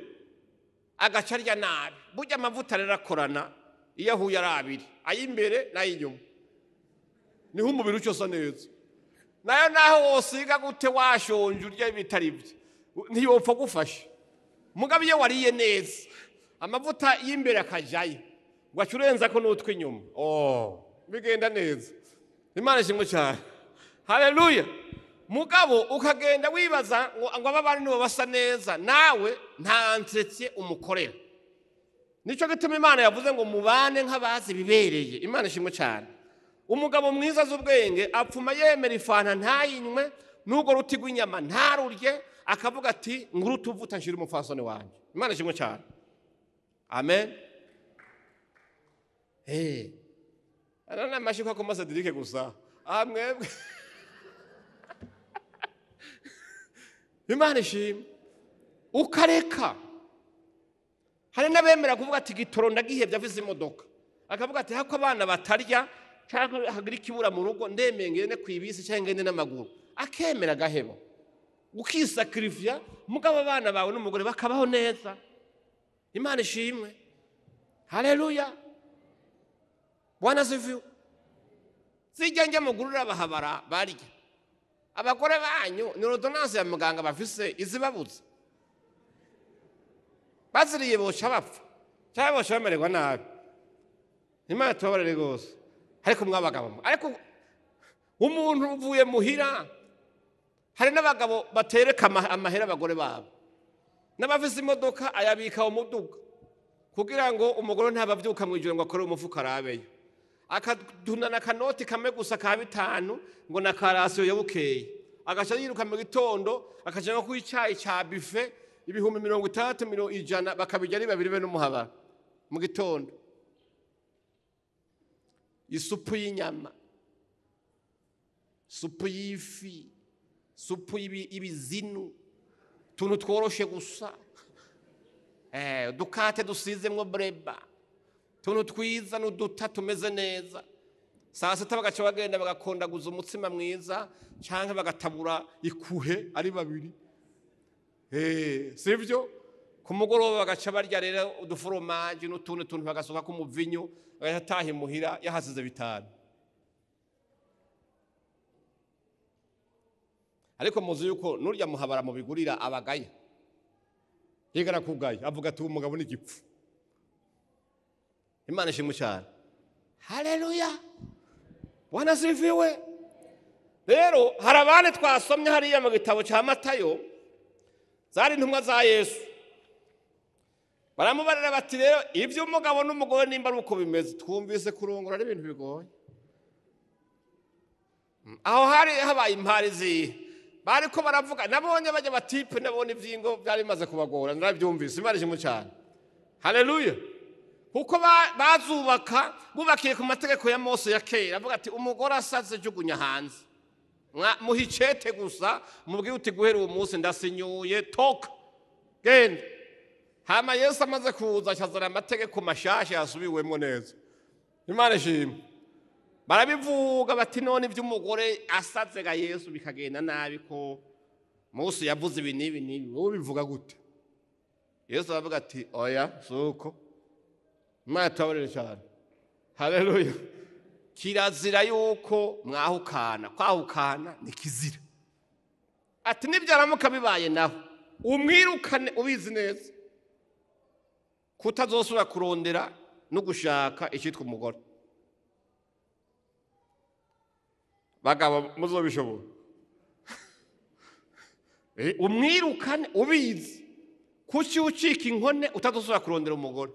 Agaca arya nabi. Burya amavuta rero akorana iyo ahuye ari abiri, ay'imbere n'ay'inyuma, niho umubiri uca usa neza. Nayo naho wosiga gute washonje urya ibitari byo, ntiyopfa gufasha. Mugabo iyo wariye neza, amavuta y'imbere akajayo, ngo acurenza ko n'utwe inyuma, bigenda neza. Imana ishimwe cyane. Haleluya. Mugabo ukagenda wibaza ngo aba bandi nibo basa neza, nawe nta nsetse umukorera. Nico gituma Imana yavuze ngo mubane nk'abazi bibereye. Imana ishimwe cyane. Umugabo mwiza z'ubwenge apfuma yemera ifanta ntayinywe, n'urwo ruti rw'inyama ntarurye, akavuga ati nguru tuvuta nshira umupfasoni wanjye. Imana ishimwe cyane. Amen. Arana amashyi ko akoma Cedric gusa. Aha mwebwe Imana ishimwe. Ukareka. Hari n'abemera kuvuga ati gitoro ndagihebye afise imodoka, akavuga ati hako abana batarya cyangwa hagira ikibura mu rugo, ndemeye ngende kwibisi cyangwa ngende n'amaguru, akemera agaheba. Ukisakrifya mugabo abana bawe n'umugore bakabaho neza. Imana ishimwe. Haleluya. Bwana asifiwe. Zijya njya mugurura abahabara barya. Abagore banyu ni ordonnance ya muganga bafise izibabuza. Baziriye boca bapfa cyangwa boca bamererwa nabi. Imana tubabarire rwose. Ariko mwabagabo, ariko umuntu uvuye muhira, hari n'abagabo batereka amahera abagore babo, n'abafise imodoka ayabika umuduga kugira ngo umugore ntabavyuka mu ijoro ngo akore umufuka arabeyo, akadunana akanoti kamwe gusa ka 5 ngo na karasiyo ya bukeye, agaca yiruka mu gitondo akaja no kwicayi ca buffet 60,000 100,000 bakabijya ari babiri be n'umuhabara mu gitondo. Isupu y'inyama, supu y'ifi, supu y'ibizinu, tuntu tworoshe gusa, dukate dusizemwo breba, tuntu twiza n'uduta tumeze neza. Saa sita bagaca bagenda bagakondaguza umutsima mwiza canke bagatabura ikuhe ari babiri. Sivyo? Ku mugoroba bagaca barya rero uduforomaje n'utundi tuntu bagasuka ku muvinyu, agaca ataha imuhira yahasize 5. Ariko muzi yuko nurya muhabara mubigurira abagaya, yigara kugaya avuga ati umugabo ni igipfu. Imana ishimwe cyane. Haleluya. Bwana asifiwe. Rero hari abandi twasomye hariya mu gitabo cya Matayo, zari intumwa za Yesu. Baramubarira bati rero ibyo umugabo n'umugore nimba ari uko bimeze, twumvise kurongora ari ibintu bigoye. Aho hari habaye impari zihe, bariko baravuga, nabonye bajya batipe, nabonye ivyingo byari bimaze kubagora, narabyumvise. Imana ishimwe cyane. Haleluya. Kuko bazubaka bubakiye ku mategeko ya Mose ya kera, avuga ati umugore asaze jugunya hanze, muhicete gusa mubwire uti guhera uwo munsi ndasinyuye, toka genda. Hama Yesu amaze kuza ashazana amategeko mashasha yasubiwemo neza. Imana ishimwe. Barabivuga bati none iby'umugore asaze ga Yesu bikagenda nabi, ko Mose yavuze ibi n'ibi n'ibi, wowe bivuga gute? Yesu aravuga ati oya suko. Imana tubabarire cyane. Haleluya. Kirazira yuko mwahukana, kwahukana ni kizira. Ati nibyaramuka bibaye naho umwirukane ubizi neza kutazosubira kurondera no gushaka icyitwa umugore. Bagabo muzobishobora. Umwirukane ubizi kuki ucika inkone utazosubira kurondera umugore.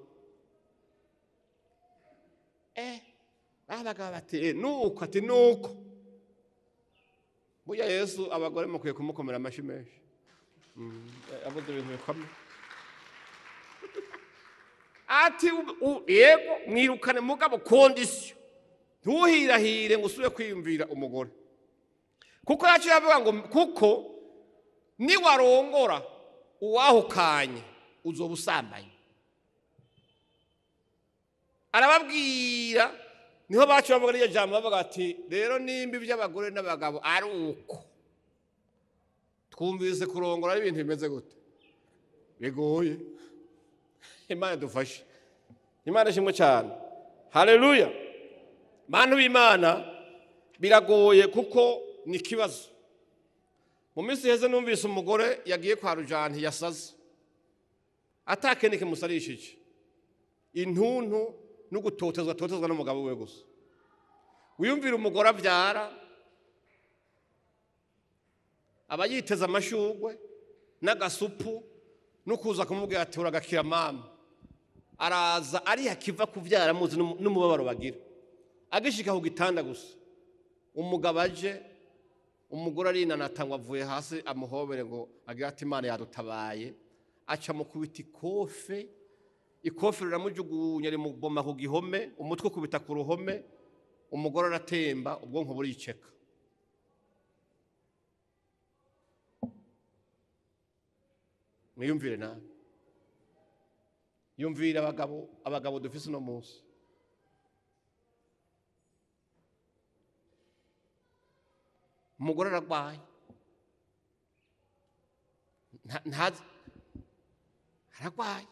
Abagabo bati nuko, ati nuko. Burya Yesu abagore mukwiye kumukomera amashyi menshi. Avuze ibintu bikomeye. Ati yego mwirukane mugabo condition, ntuhirahire ngo usubire kwiyumvira umugore. Kuko yaciye avuga ngo kuko niwarongora uwahukanye uzoba usambanye. Arababwira, niho baciye bavuga iryo jambo, bavuga ati rero nimba iby'abagore n'abagabo ari uko, twumvise kurongora ari ibintu bimeze gute, bigoye. Imana dufashe. Imana ishimwe cyane. Haleluya. Bantu b'Imana, biragoye kuko ni ikibazo. Mu minsi iheze numvise umugore yagiye kwa Rujanti yasaze, atakene kimusarishije, intuntu no gutotezwa totezwa n'umugabo we gusa. Wiyumvira umugore abyara aba yiteze amashugwe n'agasupu no kuza kumubwira ati uragakira mama, araza ari akiva kuvyara muzi n'umubabaro bagira, agishika ku gitanda gusa umugabo aje, umugore arinanata ngo avuye hasi amuhobere ngo agira ati Imana yadutabaye, aca mu kubita ikofe, ikofe riramujugunya rimuboma ku gihome, umutwe ukubita ku ruhome, Umugore aratemba, ubwonko buriceka. Mwiyumvire nawe, yumvire abagabo dufise uno munsi. Umugore aragwaye, ntazi aragwaye,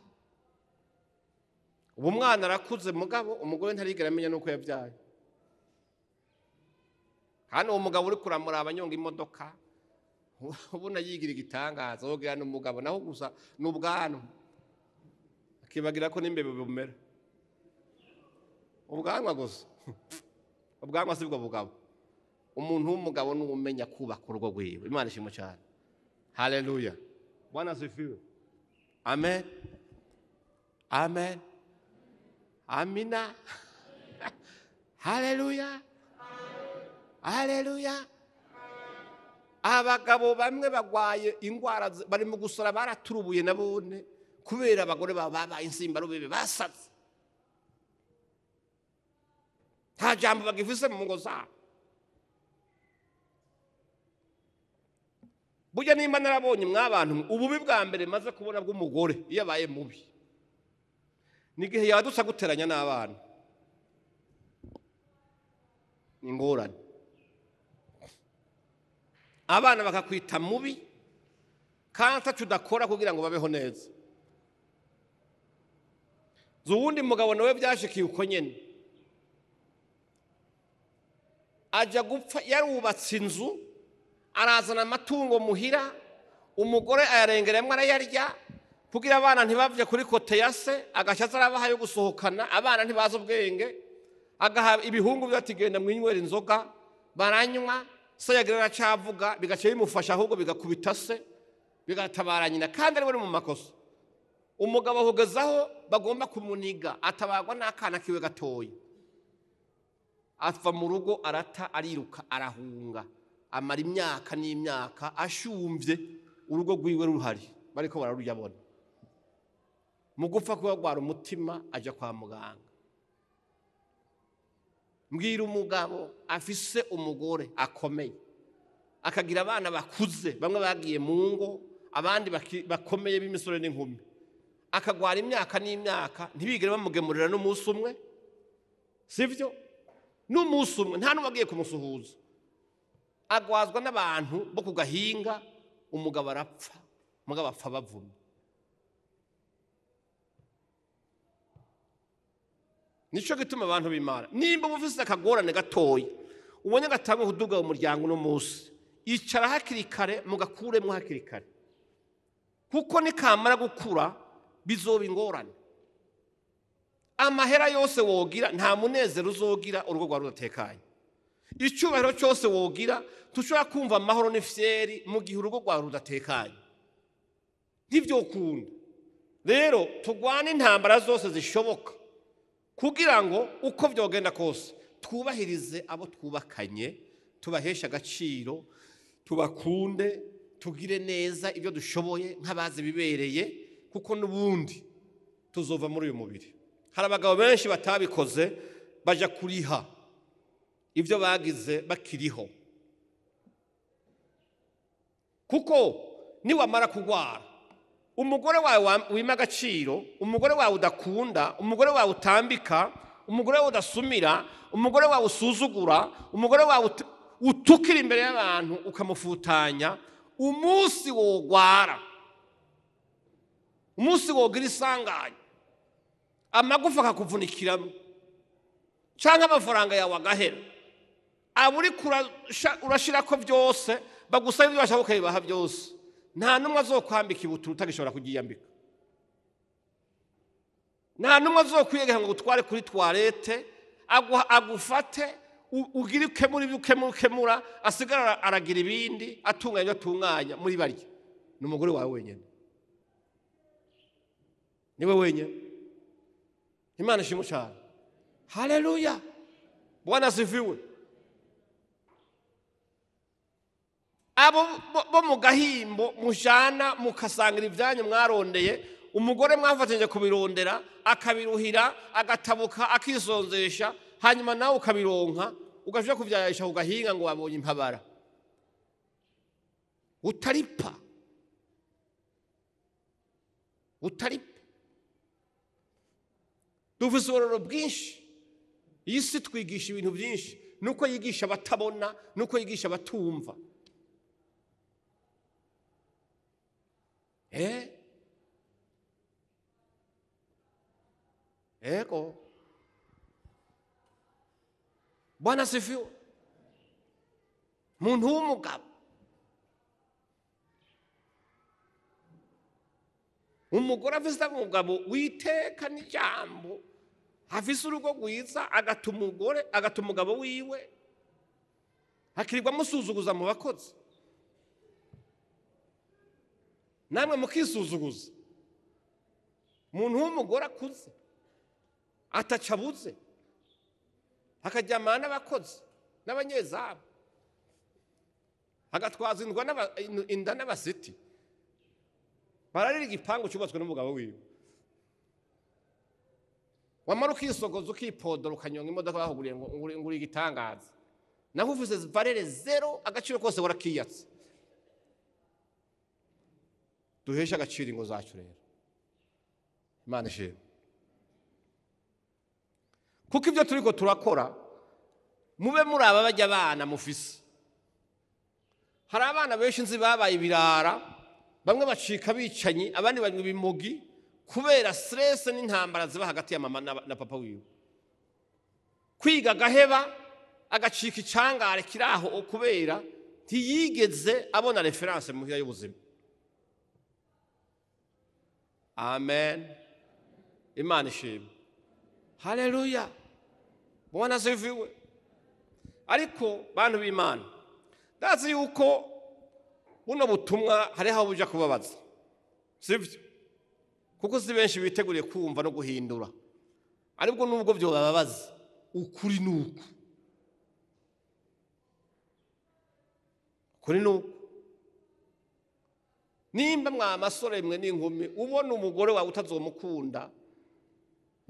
ubu umwana arakuze, mugabo umugore ntarigera amenya nuko yabyaye. Hano uwo mugabo uri kuramuraba anyonga imodoka, ubona yigira igitangaza, wogira n'umugabo naho gusa n'ubwanwa, akibagira ko n'imbeba bumera ubwanwa gusa. Ubwanwa sibwo bugabo. Umuntu w'umugabo n'umenya kubaka urugo rwiwe. Imana ishimwe cyane. Haleluya, Bwana asifiwe. Amen, amen, amina. Haleluya, haleluya. Abagabo bamwe bagwaye ingwara, bari mu gusora, baraturubuye nabone kubera abagore babo babaye insimbarubebe, basatse, nta jambo bagifise mu ngo zabo. Burya nimba narabonye mwabantu, ububi bwa mbere maze kubona bw'umugore iyo abaye mubi ni igihe yadutse guteranya n'abana, ni ingorane. Abana bakakwita mubi kandi ataco udakora kugira ngo babeho neza. Uwundi mugabo nawe byashikiye uko nyene, aja gupfa yarubatse inzu, arazana amatungo muhira, umugore ayarengeremwo arayarya kugira abana ntibavye kuri kote ya se, agaca aza arabaha yo gusohokana, abana ntibazi ubwenge, agaha ibihungu vyo ati genda mwinywera inzoga, baranywa, se yagira aracavuga, bigaca bimufasha ahubwo bigakubita se, bigatabara nyina, kandi ari we mu makosa. Umugabo ahugezaho bagomba kumuniga, atabarwa n'akana kiwe gatoya, ava mu rugo arata, ariruka, arahunga, amara imyaka n'imyaka ashumvye urugo rwiwe ruhari, bariko bararuyabona. Mu gupfa kuba rwara umutima aja kwa muganga. Mbwira umugabo afise umugore akomeye, akagira abana bakuze, bamwe bagiye mu ngo, abandi bakomeye b'imisore n'inkumi, akagwara imyaka n'imyaka ntibigere bamugemurira n'umunsi umwe, sivyo? N'umunsi umwe nta n'uwagiye kumusuhuza, agwazwa n'abantu bo ku gahinga, umugabo arapfa, umugabo apfa bavumye. Nico gituma abantu b'Imana, nimba ufise akagorane gatoya ubonye gatangwe kuduga mu muryango uno munsi, icara hakiri kare mugakuremwo hakiri kare, kuko nikamara gukura bizoba ingorane. Amahera yose wogira nta munezero uzogira urugo rwawe rudatekanye. Icyubahiro cyose wogira tushobora kumva amahoro n'ifyeri mu gihe urugo rwawe rudatekanye, ntivyokunda. Rero tugwane intambara zose zishoboka kugira ngo uko vyogenda kose twubahirize abo twubakanye, tubaheshe agaciro, tubakunde, tugire neza ibyo dushoboye nk'abazi bibereye, kuko n'ubundi tuzova muri uyu mubiri. Hari abagabo benshi batabikoze baja kuriha ibyo bagize bakiriho, kuko niwamara kugwara umugore wawe wima agaciro, umugore wawe udakunda, umugore wawe utambika, umugore wawe udasumira, umugore wawe usuzugura, umugore wawe utukira imbere y'abantu ukamufutanya, umunsi wogwara, umunsi wogira isanganya, amagufa akakuvunikiramo canke amafaranga yawe agahera, abo uriko urashirako vyose bagusaba ibyo bashaka ukabibaha byose, nta numwe azokwambika ibutura utagishobora kugiyambika, nta numwe azokwiyegeka ngo utware kuri toilette, agufate ugire ukemura ibyo ukemura, asigara aragira ibindi atunganya ibyo atunganya muri barya. Ni umugore wawe wenyine, niwe wenyine. Imana ishimwe cyane. Haleluya, Bwana asifiwe. Abo bo mu gahimbo mujana mukasangira ibyanyu mwarondeye, umugore mwafatanyije kubirondera akabiruhira, agatabuka, akisonzesha, Hanyuma nawe ukabironka ugaja kuvyayisha ugahinga ngo wabonye impabara utaripa utaripa. Dufise uburoro bwinshi. Iyi si twigisha ibintu byinshi, nuko yigisha abatabona, nuko yigisha abatumva. Ego. Bwana sifiwe. Muntu w'umugabo, umugore afise umugabo witeka n'ijambo, afise urugo rwiza, agata umugore, agata umugabo wiwe, akirirwa amusuzuguza mu bakozi, namwe mukisuzuguza. Umuntu w'umugore akuze atacabuze, akaryamana n'abakozi n'abanyezamu, agatwaza inda n'abasiti, bararira igipangu cyubatswe n'umugabo wiwe. Wamara ukisogoza ukipodora ukanyonga imodoka bahuguriye ngo nguri igitangaza, naho uvuze valere zero, agaciro kose warakiyatse. Duheshe agaciro ingo zacu rero. Imana ishimwe. Kuko ibyo turiko turakora, mube muri aba bajya abana mufise. Hari abana benshi nzi babaye ibirara, bamwe bacika bicanyi, abandi banywa ibimogi kubera stress n'intambara ziba hagati ya mama na papa wiwe. Kwiga agaheba, agacika icangare kiraho kubera ntiyigeze abona reference muhira y'ubuzima. Amen. Imana ishimwe. Haleluya. Bwana asifiwe. Ariko bantu b'Imana, ndazi yuko buno butumwa hariho aho buja kubabaza, sivyo? Kuko si benshi biteguriye kumva no guhindura. Ariko nubwo byo bababaza, ukuri nuko, ukuri nuko. Nimba mwa masore mwe n'inkumi ubona umugore wawe utazomukunda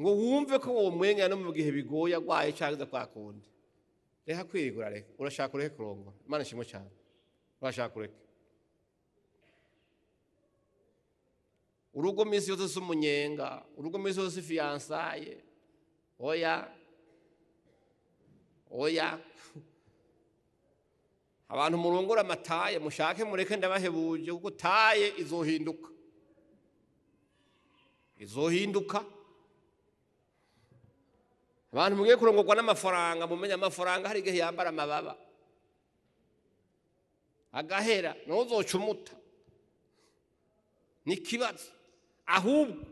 ngo wumve ko uwo mwenya no mu gihe bigoye agwaye cyangwa kwakunda, reka kwirigura, reka urashaka ureke kurongora. Imana ishimwe cyane. Urashaka ureke. Urugo minsi yose s'umunyenga, urugo minsi yose fiansaye. Oya oya. Abantu murongora amataye mushake mureke ndabahebuje, kuko taye izohinduka, izohinduka. Abantu mugiye kurongorwa n'amafaranga, mumenye amafaranga hari igihe yambara amababa agahera, ntuzocumuta. Ni kibazo. Ahubwo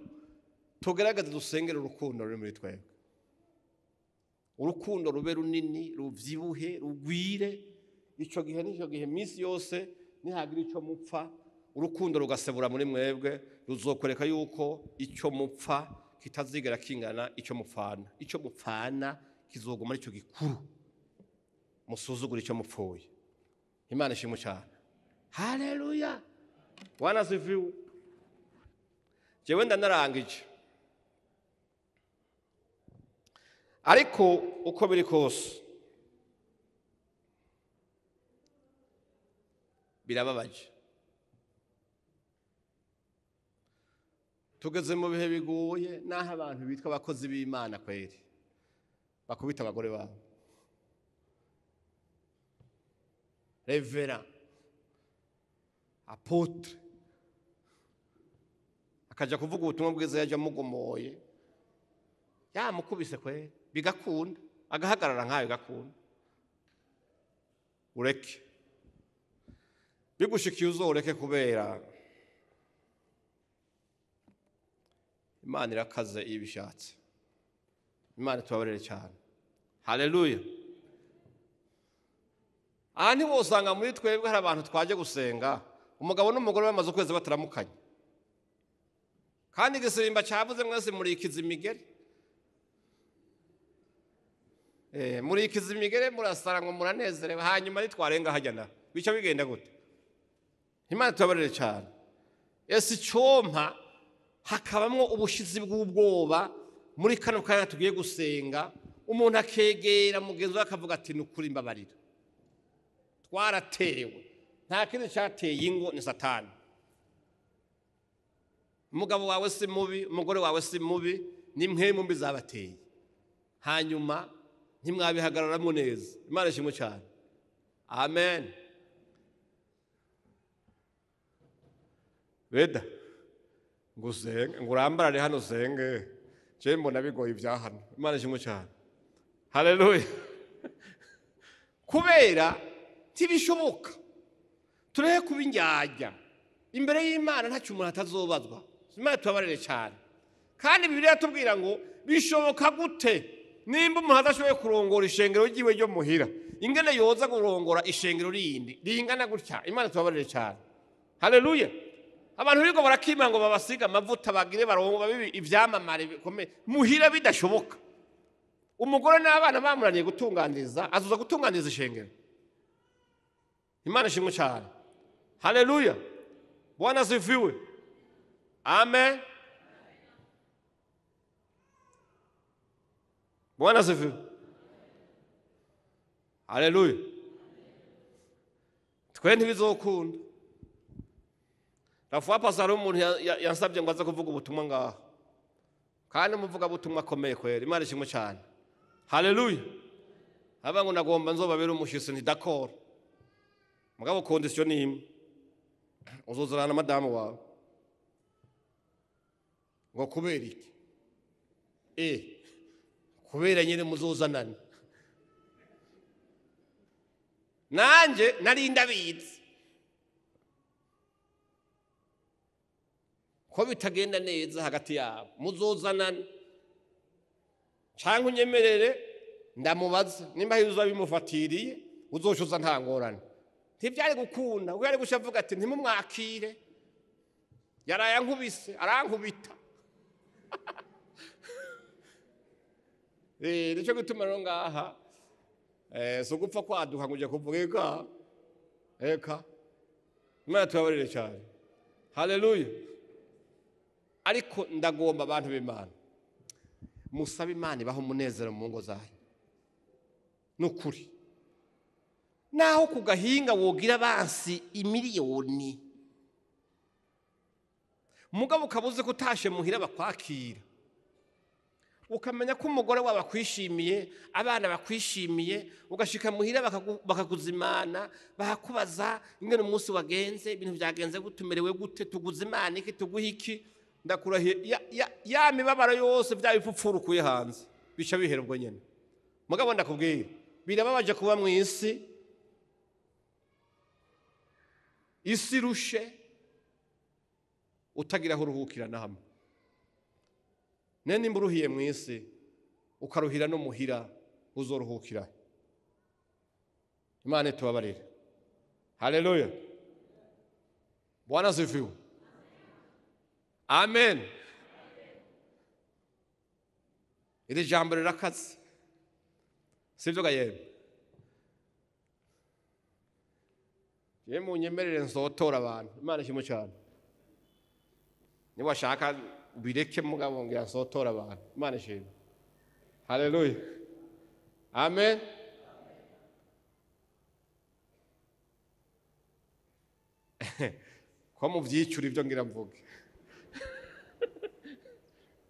tugerageze dusengere urukundo ruri muri twebwe, urukundo rube runini, ruvyibuhe, rugwire. Ico gihe n'ico gihe minsi yose nihagira ico mupfa, urukundo rugasebura muri mwebwe, ruzokwereka yuko ico mupfa kitazigera kingana ico mupfana. Ico mupfana kizoguma arico gikuru. Musuzugura ico mupfuye. Imana ishimwe cyane. Haleluya. Bwana asifiwe. Jewe ndanarangije. Ariko uko biri kose birababaje. Tugeze mu bihe bigoye, naho abantu bitwa abakozi b'Imana kweri bakubita abagore babo. Revera, apotre, akaja kuvuga ubutumwa bwiza yaje amugomoye, yamukubise kweri bigakunda, agahagarara nkayo gakunda. Ureke bigushikiye uzoreke, kubera Imana irakaze iyo ibishatse. Imana tubabarire cyane. Haleluya. Aha ntiwosanga muri twebwe hari abantu twaje gusenga, umugabo n'umugore bamaze ukwezi bataramukanye, kandi igisimba cyavuze mwese murikiza imigere, murikiza imigere, murasara ngo muranezerewe, hanyuma nitwarenga hajya na bica bigenda gute? Imana tubabarire cyane. Ese icyompa hakabamwo ubushizi bw'ubwoba muri kano kanya tugiye gusenga, Umuntu akegera mugenzi we akavuga ati ni ukuri mbabarira, twaratewe, nta kindi cyateye ingo ni Satani. Umugabo wawe si mubi, umugore wawe si mubi, ni mwe mumbi zabateye, hanyuma ntimwabihagararamo neza. Imana ishimwe cyane, amen. Beda ngo usenge, ngo urambarare hano usenge, je mbona bigoye ibya hano. Imana ishimwe cyane, haleluya. Kubera ntibishoboka, tureke kuba indyarya imbere y'Imana, ntacyo umuntu atazobazwa. Imana tubabarire cyane. Kandi Bibiliya yatubwira ngo bishoboka gute nimba umuntu adashoboye kurongora ishengero ryiwe ryo muhira, ingene yoza kurongora ishengero rindi ringana gutya? Imana tubabarire cyane, haleluya. Abantu bigo barakima ngo babasiga amavuta bagire barongo babibi ivyamamare bikomeye, muhira bidashoboka. Umugore n'abana bamunaniye gutunganiriza, azuza gutunganiriza ishengero. Imana ishimwe cyane, haleluya. Bwana asifiwe, amen. Bwana asifiwe, haleluya. Twe ntibizokunda. La fois passée hari umuntu yansabye ngo aze kuvuga ubutumwa ngaha, kandi umuvuga butumwa akomeye kwera. Imana ishimwe cyane, haleluya. Aba ngo nagomba nzobabera umushitsi, nti d'accord, mugabo condition ni imwe, uzozana na madamu wawe. Ngo kubera iki? Kubera nyine muzozanana. Nanje nari ndabizi ko bitagenda neza hagati yabo, muzozanana canke unyemerere ndamubaza nimba hizo bimufatiriye, uzoshuza nta ngorane. Ntibyari gukunda, ubwo yari gusha avuga ati ntimumwakire, yaraye ankubise arankubita. Nicyo gituma rero ngaha so gupfa kwaduka ngo ujye kuvuga eka eka. Imana tubabarire cyane, haleluya. Ariko ndagomba abantu b'Imana musabe Imana ibahe umunezero mu ngo zanyu, nukuri. Naho ku gahinga wogira bansi imiliyoni, mugabo ukabuze kutashe muhira bakwakira, ukamenya ko umugore wawe akwishimiye, abana bakwishimiye, ugashika muhira bakakuzimana, bakakubaza ingene umunsi wagenze, ibintu byagenze gute, umerewe gute, tuguzimana iki, tuguhe iki. Ndakurahiye ya mibabaro yose bya bipfupfuru ukuye hanze bica bihera ubwo nyene. Mugabo ndakubwira, birababaje kuba mu isi, isi rushe utagira aho uruhukira na hamwe. Ne nimba uruhiye mu isi ukaruhira no muhira, uzoruhukira. Imana itubabarire, haleluya. Bwana asifiwe, amen. Iri jambo rirakaze, sibyo gayemwe? Ye munyemerere nzotora abantu. Imana ishimwe cyane. Niba washaka ubireke, mugabo ngira nzotora abantu. Imana ishimwe, haleluya, amen. Ko muvyicura ibyo ngira mvuge,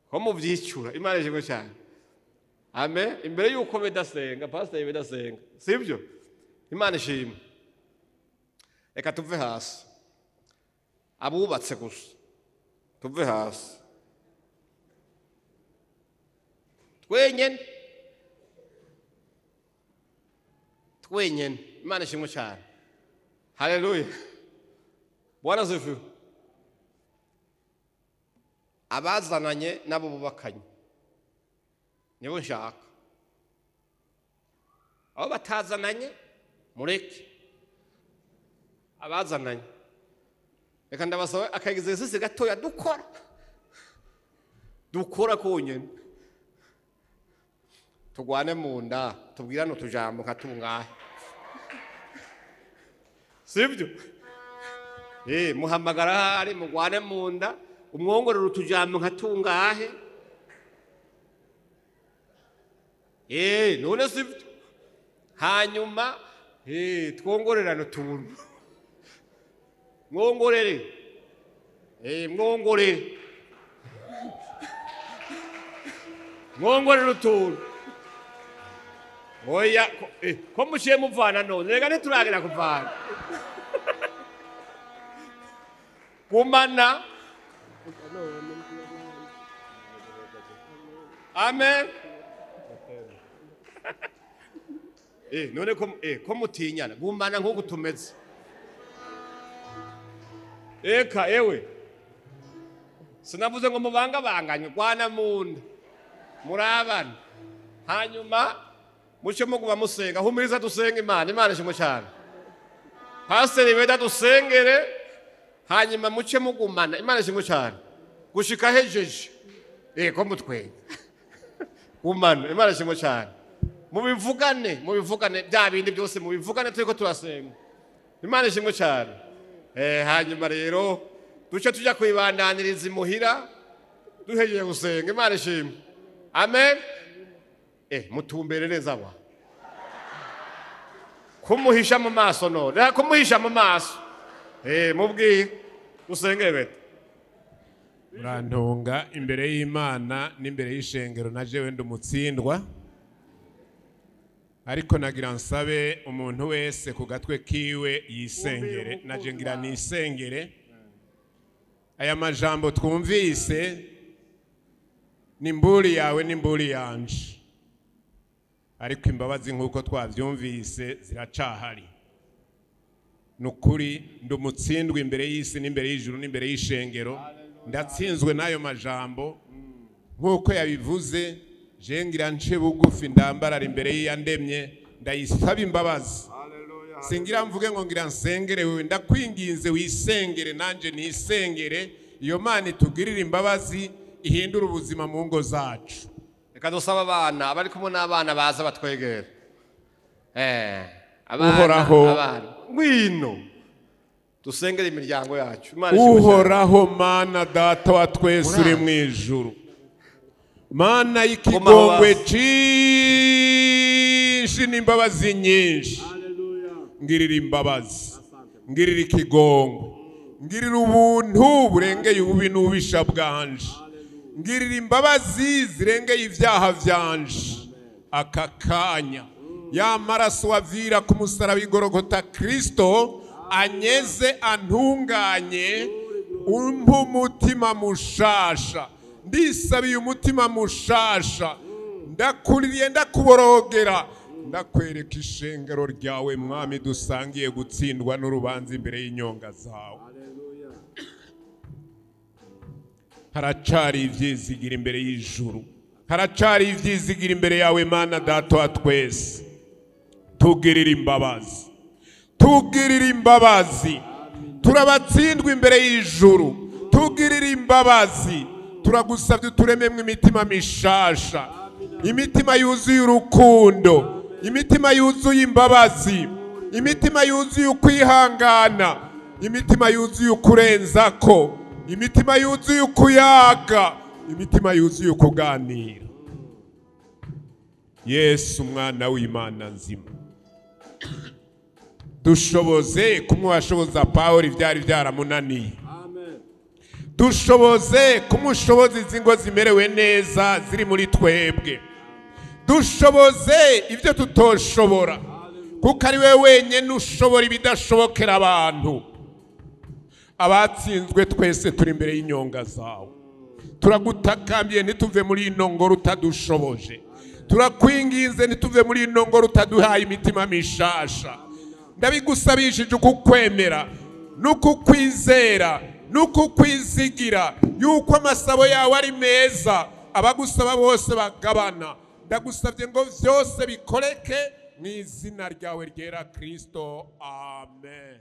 ko muvyicura. Imana ishimwe cyane, amen. Imbere yuko bedasenga, pastor bedasenga, sibyo? Imana ishimwe. Reka tuve hasi, abubatse gusa tuve hasi twenyene twenyene. Imana ishimwe cyane, haleluya. Bwana asifiwe. Abazananye nabo bubakanye nibo nshaka, abo batazananye mureke. Abazananye reka ndabasaba akaexercice gatoya dukora dukora konyene, tugwane mu nda, tubwirane utujambo nka tungahe, sibyo? Muhamagara hari mugwane mu nda, umwongorera utujambo nka tungahe. None sivyo? Hanyuma twongorerane utuntu. Mwongorere. Mwongorere. Mwongorere utuntu. Oya, ko mushiye muvana none, rega ntituragera kuvana. Gumana. Amen. None ko ko mutinyana, gumana nkuko tumeze. Eka ewe. Sinavuze ngo mubangabanganye, gwana munda. Murabana. Hanyuma muce muguma musenga, humiriza dusenga Imana, Imana ishimwe cyane. Pastor Beda dusengere, hanyuma muce mugumana, Imana ishimwe cyane. Gushika hejeje. Ko mutwenga. Gumana, Imana ishimwe cyane. Mubivugane, mubivugane bya bindi byose mubivugane turiko turasenga. Imana ishimwe cyane. Hanyuma rero duce tujya kwibandaniriza imuhira duhejeje gusenga, Imana ishimwe. Amen. Mutumbere neza wa. Kumuhisha mu maso none, kumuhisha mu maso. Mubwiye usenge bete. Murantunga imbere y'Imana n'imbere y'ishengero na jewe ndumutsindwa. Ariko nagira nsabe umuntu wese ku gatwe kiwe yisengere, naje ngira nisengere. Aya majambo twumvise ni mburi yawe n'imburi yanje. Ariko imbabazi nkuko twavyumvise ziracahari. Nukuri ndumutsindwa imbere y'isi n'imbere y'ijuru n'imbere y'ishengero, ndatsinzwe n'ayo majambo nkuko yabivuze. Je ngira nce bugufi ndambarara imbere y'iyandemye ndayisaba imbabazi. Singira mvuge ngo ngira nsengere wewe, ndakwinginze wisengere nanje nisengere, iyo Mana itugirira imbabazi ihindura ubuzima mu ngo zacu. Reka dusaba abana abari kumwe n'abana baza batwegera. Abana ngwino dusengere imiryango yacu. Uhoraho Mana Data wa twese uri mu ijuru, Mana y'ikigongwe cyinshi n'imbabazi nyinshi, ngirira imbabazi, ngirira ikigongwe, ngirira ubuntu burengeye ububi n'ububisha bwanje, ngirira imbabazi zirengeye ibyaha byanje. Aka kanya ya maraso wavira ku musaraba w'Igorogota Kristo anyeze antunganye, umpe umutima mushasha. Ndisabiye umutima mushasha, ndakuririye ndakuborogera, ndakwereka ishengero ryawe Mwami dusangiye gutsindwa n'urubanza imbere y'inyonga zawe. Haracari ivyizigira imbere y'ijuru, haracari ivyizigira imbere yawe Mana Data wa twese. Tugirira imbabazi, tugirira imbabazi, turabatsindwa imbere y'ijuru, tugirira imbabazi. Turagusabye uturememwe imitima mishasha, imitima yuzuye urukundo, imitima yuzuye imbabazi, imitima yuzuye ukwihangana, imitima yuzuye ukurenzako, imitima yuzuye ukuyaga, imitima yuzuye ukuganira. Yesu mwana w'Imana nzima, dushoboze kumwashoboza Pawulo ivyari byaramunaniye. Dushoboze kumushoboza izi ngo zimerewe neza ziri muri twebwe. Dushoboze ibyo tutoshobora, kuko ari we wenyine ushobora ibidashobokera abantu. Abatsinzwe twese turi imbere y'inyonga zawe. Turagutakambiye ntituve muri ino ngoro utadushoboje. Turakwinginze ntituve muri ino ngoro utaduhaye imitima mishasha. Ndabigusabishije ukukwemera n'ukukwizera n'ukukwizigira yuko amasabo yawe ari meza, abagusaba bose bagabana. Ndagusabye ngo vyose bikoreke mu izina ryawe ryera Kristo. Amen.